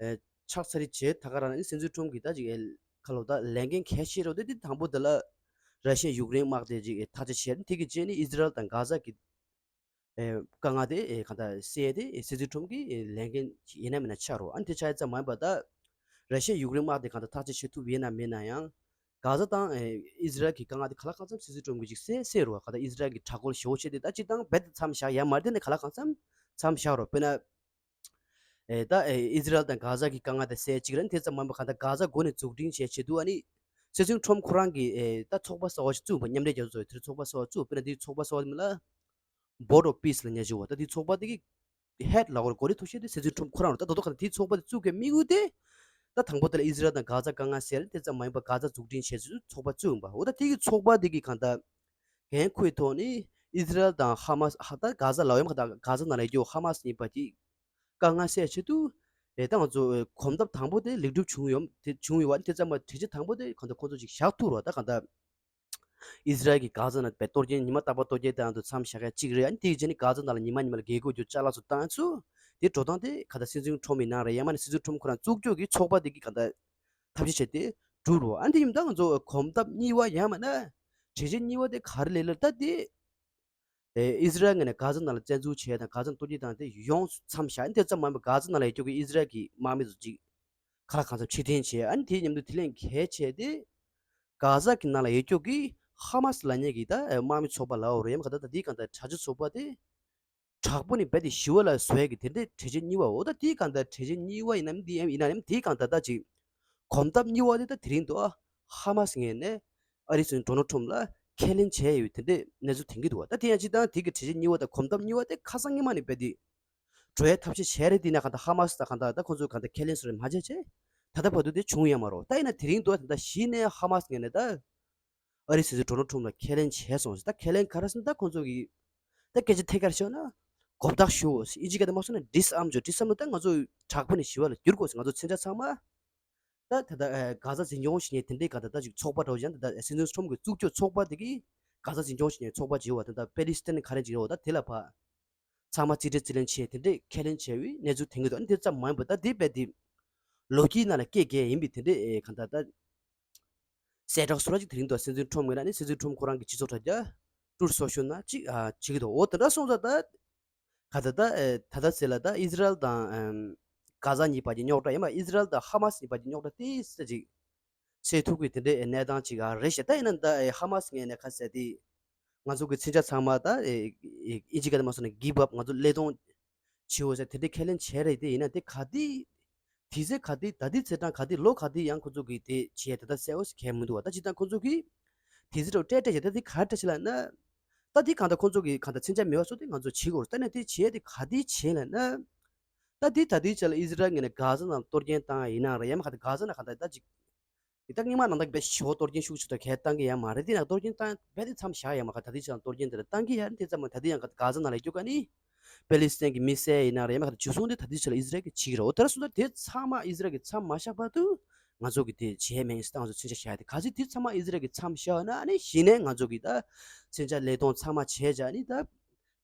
ཆགས་ཚར་རྗེས་ད་ག་རང་ཨ་ནི་སྲིད་འཛིན་ཁྲོམ་གྱིས་ད་ཅིག་ཁ་ལོ་ད་ལས་འགན་གལ་ཆེ་རོ་དེ་དེ་དང་པོ་དེ་ལ་ར་ཤི་ཡ་ཡུཀ་རེན་དམག་དེ་ཅིག་ཐག་གཅོད་བྱས་དེ་གི་རྗེས་ནི་ཨི་ཟི་རལ་དང་གྷ་ཟ་གི་ཨེ་དཀའ་ངལ་དེ་ཨེ་གང་ལྟར་སེལ་ཏེ་ཨེ་སྲིད་འཛིན་ཁྲོམ་གྱི་ཨེ་ལས་འགན་ཡིན་ན་མིན་ན་ཆགས་རོགས། ཨ་ནི་དེ་ཆགས་ཡ་ཙམ་མ་ཡིན་པ་ད་ར་ཤི་ཡ་ཡུཀ་རེན་དམག་དེ་གང་ལྟར་ཐག་གཅོད་བྱེད་ཐུབ་ཡིན་ན་མིན་ན་ཡང་གྷ་ཟ་དང་ཨེ་ཨི་ཟི་རལ་གྱི་དཀའ་ངལ་དེ་ག་ལ་གང་འཚམ་སྲིད་འཛིན་ཁྲོམ་གྱིས་ཅིག་སེལ་སེལ་རོགས། གང་ལྟར་ཨི་ཟི་རལ་གྱི་དྲག་རྒོལ་ཞེ་པོ་བྱས་ཏེ་ད་སྤྱིར་བཏང་རྦད་དེ་མཚམས་བཞག་ཡ་མ་རེད། དེ་ནས་ག་ལ་གང་འཚམ་མཚམས་བཞག་རོགས། དཔེར་ན། ཨེ་ད་ཨེ་ཨི་ཟི་རལ་དང་གྷ་ཟ་གི་དཀའ་ངལ་དེ་སེལ་གཅིག་རེད། དེ་ཙམ་མ་ཡིན་པ་གང་ལྟར་གྷ་ཟ་འགོ་ནས་འཛུགས་སྐྲུན་བྱས་བྱེད་དུས་ཨ་ནི་སྲིད་འཛིན་ཁྲོམ་ཁོ་རང་གིས་ཨེ་ད་ཚོགས་པ་གསར་བ་ཞིག་བཙུགས་པ། མཉམ་འབྲེལ་རྒྱལ་ཚོགས་ཚོགས་པའི་དེར་ཚོགས་པ་གསར་བ་བཙུགས། དཔེར་ན་དེའི་ཚོགས་པ་གསར་བ་དེ་མིང་ལ་Board of Peace ལ་ཉེ་ཞུ་བ། ད་དེའི་ཚོགས་པ་དེ་གི་ཧེཌ་ལ་འོར་འགོ་ཁྲིད་ཐུབ་ཤེས་དེ་སྲིད་འཛིན་ཁྲོམ་ཁོ་རང་རེད། ད་དོ་དོ་གང་ལྟར་དེའི་ཚོགས་པ་དེ་བཙུགས་པའི་དམིགས་ཡུལ་དེ་ད་དང་པོ་དེ་ལ་ཨི་ཟི་རལ་དང་གྷ་ཟ་དཀའ་ངལ་སེལ། དེ་ཙམ་མ་ཡིན་པ་གྷ་ཟ་འཛུགས་སྐྲུན་བྱེད་ཚུལ་ཚོགས་པ་བཙུགས་ཡིན་པ། འོ་ད་དེ་གི་ཚོགས་པ་དེ་གི་གང་ལྟར་འགན་ཁུར་ཐོག་ནས་ཨི་ཟི་རལ་དང་ཧ་མ་སི་ཧ་ད་གྷ་ཟ་ལ་ཡོད་མ་ག་ད་གྷ་ཟ་ནང་ལ་ཡོད་རྒྱུ་ཧ་མ་སི་ཡིན་པ་དེ་དཀའ་ངལ་སེལ་ཆེད་དུ་ཨེ་ད་ང་ཚོ་ཨེ་གོམ་སྟབས་དང་པོ་དེ་ལེགས་གྲུབ་བྱུང་ཡོད། དེ་བྱུང་ཡོད་པ་དེ་ཙམ་པ་གྲོས་ཆོད་དང་པོ་དེ་གང་ལྟར་ཁོང་ཚོ་ཅིག་བཞག་ཐུབ་རོགས། ད་གང་ལྟར་ཨི་ཟི་རལ་གྱིས་གྷ་ཟ་ནང་པའི་གཏོར་སྐྱོན་ཉི་མ་རྟག་པར་གཏོར་སྐྱོན་བཏང་དུ་མཚམས་བཞག་ཡ་གཅིག་རེད། ཨ་ནི་དེ་ཡི་རྗེས་ནས་གྷ་ཟ་ནང་ལ་ཉི་མ་ཉི་མ་ལ་རྒྱལ་སྒོ་རྒྱུ་ཅ་ལག་ཚོ་བཏང་ཚུལ་དེ་འགྲོ་སྟངས་དེ་གང་ལྟར་སྲིད་འཛིན་ཁྲོམ་ཡིན་ན་རེད། ཡང་མིན་ན་སྲིད་འཛིན་ཁྲོམ་ཁོ་རང་བཙུགས་རྒྱུ་གི་ཚོགས་པ་དེ་གི་གང་ལྟར་ཐབས་ཤེས་བྱས་ཏེ་སྒྲུབ་རོགས། ཨ་ནི་དེ་ཡིན་ད་ང་ཚོ་གོམ་སྟབས་གཉིས་པ་ཡང་མིན་ན་གྲོས་ཆོད་གཉིས་པ་དེ་ག་རེ་ལས་ལ་ད་དེ། ཨེ་ཨི་ཟི་རལ་ངོས་ནས་གྷ་ཟ་ནང་ལ་བཙན་འཛུལ་བྱས་དང་གྷ་ཟ་གཏོར་རྒོལ་བཏང་དེ་ཡོངས་སུ་མཚམས་བཞག་དེ་ཙམ་མ་ཡིན་པར་གྷ་ཟ་ནང་ལ་ཡོད་རྒྱུ་གི་ཨི་ཟི་རལ་གྱི་དམག་མི་ཚོ་གཅིག་ག་ལ་གང་འཚམ་ཕྱིར་འཐེན་བྱས། ཨ་ནི་དེའི་མཉམ་དུ་དེ་ལས་གལ་ཆེ་དེ་གྷ་ཟ་གི་ནང་ལ་ཡོད་རྒྱུ་གི་ཧ་མ་སི་ལབ་མཁན་གྱི་ད་ཨེ་དམག་མི་ཚོགས་པ་ལབ་དགོས་རེད། ཡང་མིན་ག་ད་ད་དེའི་གང་ལྟར་དྲག་སྤྱོད་ཚོགས་པ་དེ་དྲག་པོ་ནི་རྦད་དེ་ཞི་བ་ལ་བཟོ་ཡ་གི་དེ་འདྲའི་གྲོས་ཆོད་གཉིས་པའོ། ད་དེའི་གང་ལྟར་གྲོས་ཆོད་གཉིས་པ་ཡིན་ནམ་འདི་ཡིན་ནམ་དེའི་གང་ལྟར་ད་ཅིག་གོམ་སྟབས་གཉིས་པ་དེ་ད་དེ་རིང་དུ་ཧ་མ་སི་ངོས་ནས་ཨ་རིའི་སྲིད་འཛིན་ཌོ་ནལ་ཁྲོམ་ལ་ཁས་ལེན་བྱས་ཡོད་དེ་འདྲའི་གནས་ཚུལ་ཐོན་གྱི་འདུག་བ། ད་དེ་ཡང་སྤྱིར་བཏང་དེ་གི་གྲོས་ཆོད་གཉིས་པ་དང་གོམ་སྟབས་གཉིས་པ་དེ་ཁ་སང་ཉི་མ་ནས་རྦད་དེ་འགྲོ་ཡའི་ཐབས་ཤེས་བྱས་རེད། དེ་ན་གང་ལྟར་ཧ་མ་སི་དང་གང་ལྟར་ད་ཁོང་ཚོས་གང་ལྟར་ཁས་ལེན་སོགས་རེ་མ་བྱས་བྱས་ད་ལྟ་བར་དུ་དེ་བྱུང་ཡོད་མ་རེད། ད་ཡིན་ན་དེ་རིང་དུ་ད་ལྟ་གཞི་ནས་ཧ་མ་སི་ངོས་ནས་ད་ཨ་རིའི་སྲིད་འཛིན་ཌོ་ནལ་ཁྲོམ་ལ་ཁས་ལེན་བྱས་སོང་ཟེར། ད་ཁས་ལེན་ག་རེ་ཟེར་ན་ད་ཁོང་ཚོ་གིས་ད་སྐད་ཆ་ཐད་ཀར་བཤད་ན་གོ་བརྡ་ཞུ་ཟེར། ཨིན་ཇི་སྐད་དུ་མ་སོང་ན་ཌིས་ཨརམ་བྱོས། ཌིས་ཨརམ་ལ་ད་ང་ཚོ་དྲག་པོ་ནས་ཞི་བ་ལ་བསྒྱུར་དགོས་ཟེར། ང་ཚོ་མཚོན་ཆ་ཚང་མ་ད་ད་ད་གྷ་ཟ་འཛིན་སྐྱོང་བྱེད་མཁན་དེ་འདྲའི་ག་ད་ད་ཅིག་ཚོགས་པ་འདྲ་བོ་ཅིག་ཡང་ད་ད་སྲིད་འཛིན་ཁྲོམ་གྱི་བཙུགས་རྒྱུ་ཚོགས་པ་དེ་གིས་གྷ་ཟ་འཛིན་སྐྱོང་བྱེད་མཁན་ཚོགས་པ་ཅིག་ཡོད་པ། ད་ད་པེ་ལི་སི་ཐན་ག་རེ་ཅིག་ཡོད་པ། ད་དེ་ལ་ཕར་ཚང་མ་རྩིས་སྤྲོད་རྩིས་ལེན་བྱས་དེ་འདྲས་ཁས་ལེན་བྱས་པའི་གནས་ཚུལ་ཐོན་གྱི་འདུག་ཨ་ནི་དེ་ཙམ་མ་ཡིན་པར་ད་དེ་རྦད་དེ་ལོ་རྒྱུས་ནང་ལ་སྐད་རྒྱག་ཡིན་པའི་དེ་འདྲས་ཨེ་གང་ལྟར་ད་གསལ་བསྒྲགས་སུ་ར་ཅིག་དེ་རིང་འདུག་སྲིད་འཛིན་ཁྲོམ་ངོས་ནས་ནི་སྲིད་འཛིན་ཁྲོམ་ཁོ་རང་གི་སྤྱི་ཚོགས་དྲ་རྒྱ་ཊྲུཐ་སོ་ཤལ་ནང་ཅིག་ཨ་བྱེད་ཀྱི་འདུག་འོ་དེ་འདྲ་སོང་ཙང་ད་ག་ད་ད་ཨེ་ད་ད་ཟེར་ལ་ད་ཨི་ཟི་རལ་དང་ཨམ་གྷ་ཟ་གཉིས་བར་གྱི་རྙོག་དྲ་ཡིན་པ། ཨི་ཟི་རལ་དང་ཧ་མ་སི་གཉིས་བར་གྱི་རྙོག་དྲ་དེ་ས་ཅིག་སེལ་ཐུབ་ཀྱི་དེ་འདྲའི་གནས་སྟངས་ཅིག་ཨ་རེད་ཤག་ད་ཡིན་ན་ད་ཨེ་ཧ་མ་སི་ངོས་ནས་ཁ་གསལ་དེ་ང་ཚོ་གི་མཚོན་ཆ་ཚང་མ་ད་ཨེ་ཨེ་ཨིན་ཇི་སྐད་དུ་མ་སོང་ན་གིབ་ཨབ། ང་ཚོ་ཀླད་སྟོང་བྱེད་འོ་ཟེར་དེ་འདྲའི་ཁས་ལེན་བྱས་རེད། དེ་ཡིན་ན་དེ་ག་དུས་དུས་ཚོད་ག་དུས་ད་ལྟའི་ཚེས་གྲངས་ག་དུས་ལོ་ག་དུས་ཡང་ཁོ་ཚོ་གི་དེ་བྱས་དེ་ད་གསལ་བོ་ཞིག་གང་ཡང་མི་འདུག་བ། ད་ཇི་ལྟར་ཁོ་ཚོ་གི་དུས་ཚོད་འདྲ་བོ་སྤྲད་སྤྲད་བྱས་ད་དེ་ག་རེ་བྱས་ལབ་ན། ད་དེ་གང་ལྟར་ཁོ་ཚོ་གི་གང་ལྟར་མཚོན་ཆ་མེད་པ་སོགས་དེ་ང་ཚོ་བྱེད་དགོས་རེད། ད་ནི་དེ་བྱས་དེ་ག་དུས་བྱས་ལབ་ན། ད་དེ་ད་དུས་ཆ་ལ་ཨི་ཟི་རལ་ངོས་ནས་གྷ་ཟ་ནང་གཏོར་སྐྱོན་བཏང་ཡིན་ན་རེད། ཡང་མིན་ག་ད་གྷ་ཟ་ནང་ག་ད་ད་ཅིག་དེ་ད་སྔོན་མ་ནང་ད་དཔེ་ཞོ་གཏོར་སྐྱོན་ཤུགས་ཆེ་ཐོག་གས་བཏང་གི་ཡང་མ་རེད། དེ་ན་གཏོར་སྐྱོན་བཏང་བས་དེ་མཚམས་བཞག་ཡང་མ་ག་ད་དུས་ཆ་ལ་གཏོར་སྐྱོན་དེ་ལ་བཏང་གི་ཡང་དེ་ཙམ་མ་ད་དུས་ཡང་ག་གྷ་ཟ་ནང་ལ་སྐྱོད་ག་ནི་པེ་ལི་སི་ཐན་གྱི་མི་བསད་ཡིན་ན་རེད། ཡང་མིན་ག་ད་འཇུ་བཟུང་དེ་ད་དུས་ཆ་ལ་ཨི་ཟི་རལ་གྱིས་བྱེད་ཀྱི་རེད། འོ་དེ་ར་སོང་ད་དེ་ཚང་མ་ཨི་ཟི་རལ་གྱིས་མཚམས་མ་བཞག་བར་དུ་ང་ཚོ་གི་དེ་བྱས་མེད་ཟེར་ད་ང་ཚོ་མཚོན་ཆ་བཞག་ཡ་དེ་ག་ཚོད་དེ་ཚང་མ་ཨི་ཟི་རལ་གྱིས་མཚམས་བཞག་ན་ཨ་ནི་གཞི་ནས་ང་ཚོ་གི་ད་མཚོན་ཆ་ཀླད་སྟོང་ཚང་མ་བྱས་བྱས་ཨ་ནི་ད་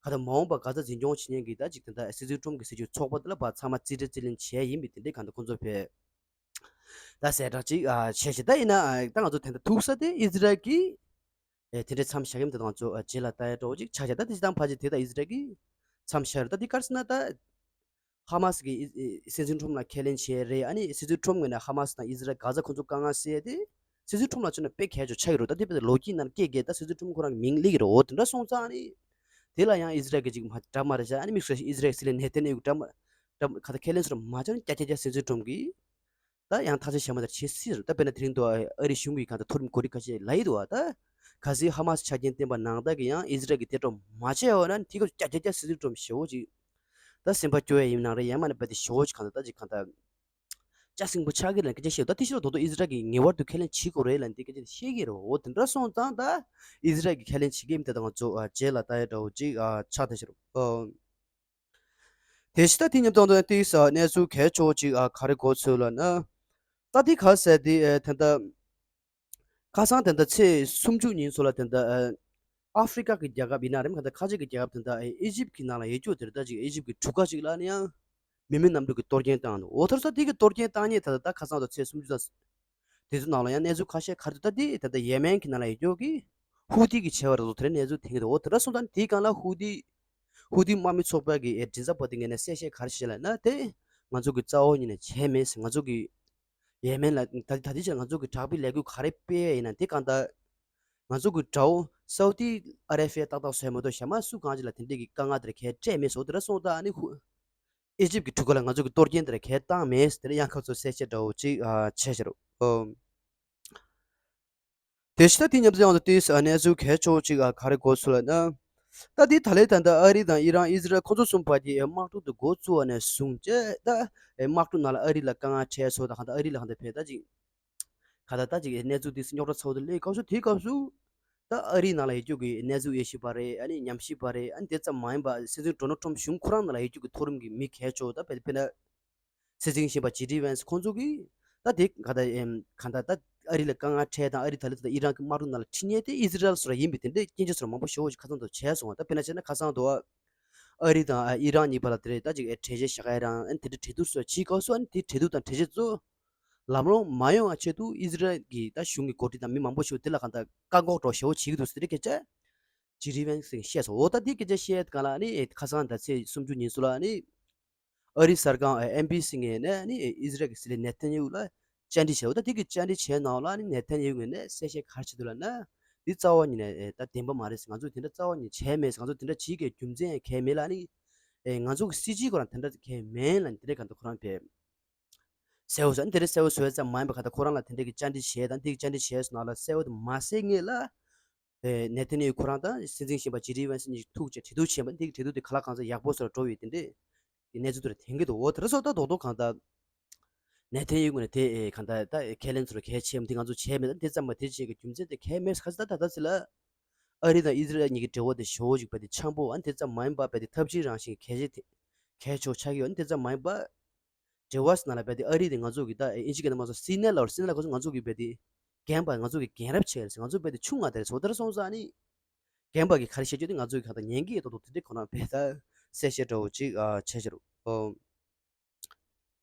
ག་ད་མ་འོངས་པ་གྷ་ཟ་འཛིན་སྐྱོང་བྱེད་མཁན་གྱི་ད་ཅིག་དེ་འདྲ་སྲིད་འཛིན་ཁྲོམ་གྱི་ཟེར་རྒྱུ་ཚོགས་པ་དེ་ལ་ཕར་ཚང་མ་རྩིས་སྤྲོད་རྩིས་ལེན་བྱས་ཡིན་པའི་དེ་འདྲའི་གང་ལྟར་ཁོང་ཚོ་ཕར་ད་གསལ་བསྒྲགས་ཅིག་ཨ་བྱས་ཤིང་། ད་ཡིན་ན་ཨ་ད་ང་ཚོ་དེ་འདྲ་ཐུག་ས་དེ་ཨི་ཟི་རལ་གྱིས་ཨེ་དེ་འདྲའི་མཚམས་བཞག་གི་མི་འདུག་ང་ཚོ་ཨ་རྗེས་ལ་ལྟ་ཡ་འདྲ་བོ་ཅིག་ཆགས་ཤག་ད་དེ་ཅི་དང་ཕལ་ཆེར་དེ་ད་ཨི་ཟི་རལ་གྱིས་མཚམས་བཞག་རེད། ད་དེ་ག་རེ་ཟེར་ན་ད་ཧ་མ་སི་གིས་ཨི་ཨི་སྲིད་འཛིན་ཁྲོམ་ལ་ཁས་ལེན་བྱས་རེད། ཨ་ནི་སྲིད་འཛིན་ཁྲོམ་ངོས་ནས་ཧ་མ་སི་དང་ཨི་ཟི་རལ་གྷ་ཟ་ཁོང་ཚོ་དཀའ་ངལ་སེལ་ཏེ་སྲིད་འཛིན་ཁྲོམ་ལ་མཚོན་ན་དཔེ་གལ་ཆེ་ཆགས་ཀྱི་རེད། ད་དེ་དཔེ་ལོ་རྒྱུས་ནང་སྐད་བརྒྱབ་ད་སྲིད་འཛིན་ཁྲོམ་ཁོ་རང་གི་མིང་སླེབས་ཀྱི་རེད། འོ་དེ་འདྲ་སོང་ཙང་ཨ་ནི་དེ་ལ་ཡང་ཨི་ཟི་རལ་གྱིས་ཅིག་མ་འདྲ་མ་རེད་ཤག་ཨ་ནི་དམིགས་བསལ་ཨི་ཟི་རལ་སྲིད་བློན་ནེ་ཐན་ཡ་ཧུ་འདྲ་མ་ ད་ག་ད་ཁས་ལེན་སོར་མ་བྱུང་ན་ཀྱ་ཀྱ་ཀྱ་སྲིད་འཛིན་ཁྲོམ་གྱིས་ད་ཡང་ཐག་གཅོད་བྱས་མ་ཐར་བྱེད་སྲིད་རེད། ད་དཔེར་ན་དེ་རིང་དུ་ཨ་རི་གཞུང་གིས་གང་ལྟར་མཐོ་རིམ་འགོ་ཁྲིད་ཁ་ཤས་ལབ་ཡི་འདུག་བ། ད་གལ་སྲིད་ཧ་མ་སི་ཆ་རྐྱེན་བསྟན་པ་ནང་བདག་གིས་ཡང་ཨི་ཟི་རལ་གྱིས་དེ་སྒྲུབ་མ་བྱས་པ་ན་དེ་སྐབས་ཀྱ་ཀྱ་ཀྱ་སྲིད་འཛིན་ཁྲོམ་ཞེ་བོ་ཅིག་ད་སེམས་པ་སྐྱོ་ཡ་ཡིན་ནང་རེད། ཡང་མིན་ན་རྦད་དེ་ཞེ་བོ་ཅིག་གང་ལྟར་ད་ཅིག་གང་ལྟར་ལྕགས་སྲིན་པོ་ཆགས་ཀྱི་རེད་ལབ་སྐད་ཆ་བཤད་འདུག་ད་དེ་ཕྱི་ལོགས་ད་དུང་ཨི་ཟི་རལ་གྱིས་ངེས་པར་དུ་ཁས་ལེན་བྱེད་དགོས་རེད་ལབ་འདི་སྐད་ཆ་དེ་བཤད་ཀྱི་རེད། འོ་དེ་འདྲ་སོང་ཙང་ད་ཨི་ཟི་རལ་གྱིས་ཁས་ལེན་བྱེད་ཀྱི་མི་དེ་ད་ང་ཚོ་ཨ་རྗེས་ལ་ལྟ་ཡ་འདྲ་བོ་ཅིག་ཨ་ཆགས་བསྡད་ཤག་རོ། ཨ། དེ་བཞིན་ད་དེ་མཉམ་དུ་ང་ཚོ་ཏིས་གནས་ཚུལ་གལ་ཆེ་བོ་ཅིག་ཨ་ག་རེ་གོ་ཚུལ་ལབ་ན། ད་དེ་ག་ཟེར་དེ་ཨ་ད་ལྟ་ཁ་སང་ད་ལྟ་ཚེས་སུམ་ཅུ་ཉིན་ཚོ་ལ་ད་ལྟ་ཨ་ཨ་ཧྥི་རི་ཀ་གི་རྒྱལ་ཁབ་ཡིན་ན་རེད། མ་ད་ཁ་ཆེ་གི་རྒྱལ་ཁབ་ད་ལྟ་ཨ་ཨི་ཇིབ་གི་ནང་ལ་ཡོད་རྒྱུ་དེར་ད་ཅིག་ཨི་ཇིབ་གི་གྲུ་ཁ་ཅིག་ལ་ནི་ཡང་མི་མེད་གནམ་གྲུ་གི་གཏོར་སྐྱོན་བཏང་འདུག་འོ་ཐར་ས་དེ་གི་གཏོར་སྐྱོན་བཏང་ཉིན་ད་ལྟ་ཁ་སང་ད་ཚེས་སུམ་ཅུ་ད་དེ་ཚོ་ནང་ལ་ཡང་གནས་ཚུལ་ཁ་ཤས་ག་རེ་འདུག་ད་དེ་ད་ལྟ་ཡེ་མེན་གི་ནང་ལ་ཡོད་རྒྱུ་གི་ཧུ་ཏི་གི་བྱས་པ་རེད་དོ། དེ་རིང་གནས་ཚུལ་དེ་གི་འདུག་འོ་དེ་འདྲ་སོང་ཙང་དེའི་སྒང་ལ་ཧུ་ཏི་ཧུ་ཏི་དམག་མི་ཚོགས་པ་གི་ཨེ་མགྲིན་ཚབ་པ་དེ་ངོས་ནས་གསལ་བཤད་ག་རེ་བྱས་ལབ་ན། དེ་ང་ཚོ་གི་རྩ་བ་ཉིད་ནས་བྱས་མེད་ཟེར། ང་ཚོ་གི་ཡེ་མེན་ལ་ད་ད་ལྟའི་ཆར་ང་ཚོ་གི་དྲག་པོའི་ལས་འགུལ་ག་རེ་སྤེལ་ཡ་ཡིན་ན་དེ་གང་ལྟར་ང་ཚོ་གི་དགྲ་བོ་སའུ་ཏི་ཨ་རེ་ཕི་ཡ་ཏག་ཏག་བཟོས་མ་གཏོགས་གཞན་མ་སུ་གང་ཅིག་ལ་དེ་འདྲས་ཀྱི་དཀའ་ངལ་དེ་འདྲ་གང་ཡང་སྤྲད་མེད་ཟེར། འོ་དེ་འདྲ་སོང་ཙང་ཨ་ནི་ཧུ་ཨི་ཇིབ་ཀྱི་གྲུ་ཁ་ལ་ང་ཚོ་གི་གཏོར་སྐྱོན་དེ་འདྲ་གང་ཡང་བཏང་མེད་ཟེར། དེ་ནས་ཡང་ཁ་ཚོ་གསལ་བཤད་འདྲ་བོ་ཅིག་ཨ་བྱས་བཞག་རོ། ཨོ། དེ་བཞིན་ད་དེ་མཉམ་དུ་ཡང་དུ་ཏིས་གནས་ཚུལ་གལ་ཆེ་བོ་ཅིག་ག་རེ་གོ་ཚུལ་ལབ་ན། ད་དེ་ད་ལན་ད་ལྟ་ཨ་རི་དང་ཨི་རན་ཨི་ཟི་རལ་ཁོ་ཚོ་གསུམ་བར་གྱི་དམག་འཁྲུག་དེ་འགོ་བཙུགས་པ་ནས་བཟུང་བྱས་ད་དམག་འཁྲུག་ནང་ལ་ཨ་རི་ལ་དཀའ་ངལ་འཕྲད་སོང་། ད་གང་ལྟར་ཨ་རི་ལ་གང་ལྟར་ཕེ་ད་ཅིག་ག་ད་ད་ཅིག་གནས་ཚུལ་དེ་རྙོག་དྲ་ཚ་བོ་དེ་སླེབས་སྐབས་སུ་དེའི་སྐབས་སུ་ད་ཨ་རིའི་ནང་ལ་ཡོད་རྒྱུ་གི་གནས་ཚུལ་དབྱེ་ཞིབ་པ་རེད། ཨ་ནི་ཉམས་ཞིབ་པ་རེད། ཨ་ནི་དེ་ཙམ་མ་ཡིན་པ་སྲིད་འཛིན་ཌོ་ནལ་ཊམ་གཞུང་ཁོ་རང་ནང་ལ་ཡོད་རྒྱུ་གི་མཐོ་རིམ་གྱི་མི་གལ་ཆེ་བོ་ད་ཕེ་ཕེ་ན། སྲིད་འཛིན་གཞོན་པ་ཇེ་ཌི་ཝན་སི་ཁོང་ཚོ་གིས་ད་དེ་ག་ད་ཨེམ་ག་ད་ད་ཨ་རི་ལ་དཀའ་ངལ་འཕྲད་དང་ཨ་རི་ད་ལ་ད་ཨི་རན་གྱི་དམག་འཁྲུག་ནང་ལ་ཁྲིད་མཁན་དེ་ཨི་ཟི་རལ་སོ་ར་ཡིན་པའི་དེ་འདྲའི་སྐྱོན་བརྗོད་སོ་ར་མང་པོ་ཞེ་པོ་ཞིག་ཁ་སང་དུ་བྱས་སོང་བ། ད་དཔེར་ན་བྱས་ན་ཁ་སང་དུ་ཨ་རི་དང་ཨི་རན་གཉིས་བར་ལ་དེ་རེད་ད་ཅིག་ཨེ་གྲོས་མཐུན་བཞག་ཡ་རང་ཨ་ནི་དེ་འདྲའི་གྲོས་བསྡུར་སོ་ར་བྱེད་དགོས་སོ། ཨ་ནི་དེ་གྲོས་བསྡུར་དང་གྲོས་ཆོད་ཚོ་ལམ་ལྷོང་མ་ཡོང་བ་ཆེད་དུ་ཨི་ཟི་རལ་གྱི་ད་གཞུང་གི་འགོ་ཁྲིད་དང་མི་མང་པོ་ཞིག་དེ་ལ་གང་ལྟར་བཀག་འགོག་འདྲ་བོ་ཞེ་པོ་བྱེད་ཀྱི་འདུག་ཟེར་དེ་སྐད་ཆ་ཇེ་ཌི་ཝན་སི་གིས་བཤད་སོང་། འོ་ད་དེ་སྐད་ཆ་བཤད་གང་ལ་ཨ་ནི་ཁ་སང་ད་ཚེས་སུམ་ཅུ་ཉིན་སུ་ལ་ཨ་ནི། ཨ་རིའི་གསར་ཁང་ཨེན་བི་སི་ངོས་ནས་ནི་ཨི་ཟི་རལ་གྱི་སྲིད་བློན་ནེ་ཐན་ཡ་ཧུ་ལ་བཅར་འདྲི་བྱས། འོ་ད་དེ་གི་བཅར་འདྲི་བྱས་ནང་ལ་ནི་ནེ་ཐན་ཡ་ཧུ་ངོས་ནས་གསལ་བཤད་ག་རེ་བྱས་འདུག་ལབ་ན། འདི་རྩ་བ་ཉིད་ནས་ཨེ་ད་བདེན་པ་མ་རེད། ང་ཚོས་དེ་འདྲ་རྩ་བ་ཉིད་ནས་བྱས་མེད། ང་ཚོ་དེ་འདྲ་བྱེད་དགོས་རྒྱུ་མཚན་ཡང་གང་ཡང་མེད་ལབ་ནི། ཨེ་ང་ཚོ་གི་སྲིད་སྤྱིའི་སྐོར་ལ་དེ་འདྲ་གང་ཡང་མེད་ལབ་ནི་དེ་འདྲ་གང་ལྟར་ཁོ་རང་བས་གསལ་བོ་བཟོས། དེ་འདྲ་གསལ་བོ་བཟོས་ཙམ་མ་ཡིན་པ་གང་ལྟར་ཁོ་རང་ལ་དེ་འདྲ་གི་བཅར་འདྲི་བྱས་དང་དེ་གི་བཅར་འདྲི་བྱས་སོང་ནང་ལ་གསལ་བོ་དེ་མ་གསལ་སྔོན་ལ། ཨེ་ནེ་ཐན་ཡ་ཧུ་ཁོ་རང་དང་སྲིད་འཛིན་གཞོན་པ་ཇེ་ཌི་ཝན་སི་གཉིས་ཐུག་བྱས་གྲོས་བསྡུར་བྱས་པ་འདི་གྲོས་བསྡུར་དེ་ག་ལ་གང་ཚ་ཡག་པོ་སོར་འགྲོ་ཡོད་དེ་འདྲས་ཀྱི་གནས་ཚུལ་དེ་འདྲ་ཐོན་གྱི་འདུག་འོ་དེ་འདྲ་སོགས་ད་རྡོག་རྡོག་གང་ལྟར་ནེ་ཐན་ཡ་ཧུ་ངོས་ནས་དེ་ཨེ་གང་ལྟར་ད་ཁས་ལེན་ཚུལ་གལ་ཆེ་མི་དེ་ང་ཚོ་བྱས་མེད། ད་དེ་ཙམ་མ་དེ་བྱས་ཀྱི་རྒྱུ་མཚན་དེ་གལ་མེད་ཁ་ཚ་ད་ད་ལྟ་ཚེ་ལ་ཨ་རི་དང་ཨི་ཟི་རལ་གཉིས་ཀྱི་འབྲེལ་བ་དེ་ཞོ་ཞིག་པ་དེ་འཆམ་པོ་ཨ་ནི་དེ་ཙམ་མ་ཡིན་པ་པ་དེ་ཐབས་ཇུས་རང་བཞིན་གལ་ཆེ་དེ་གལ་ཆེ་ཆགས་ཀྱི་ཡོད། ཨ་ནི་དེ་ཙམ་མ་ཡིན་པ། འབྲེལ་བ་ཟེར་ན་ལ་རྦད་དེ་ཨ་རི་དེ་ང་ཚོ་གི་ད་ཨིན་ཇི་སྐད་ནང་མ་སོང་སི་ནེ་ལ་སི་ནེ་ལ་ཁོ་ཚོ་ང་ཚོ་གི་རྦད་དེ་རྒན་པ་ང་ཚོ་གི་རྒན་རབས་བྱས་རེད་ཟེར། ང་ཚོ་རྦད་དེ་ཆུང་ང་དེ་རེད་ཟེར། འོ་དེ་འདྲ་སོང་ཙང་ཨ་ནི་རྒན་པ་གི་ག་རེ་བཤད་རྒྱུ་དེ་ང་ཚོ་གི་གང་ལྟར་ཉན་གི་ཡོད་ཏོག་ཏོག་དེ་འདྲའི་ཁོ་རང་རྦད་ད་གསལ་བཤད་འདྲ་བོ་ཅིག་ཨ་བྱས་བྱས་རོགས། ཨོ།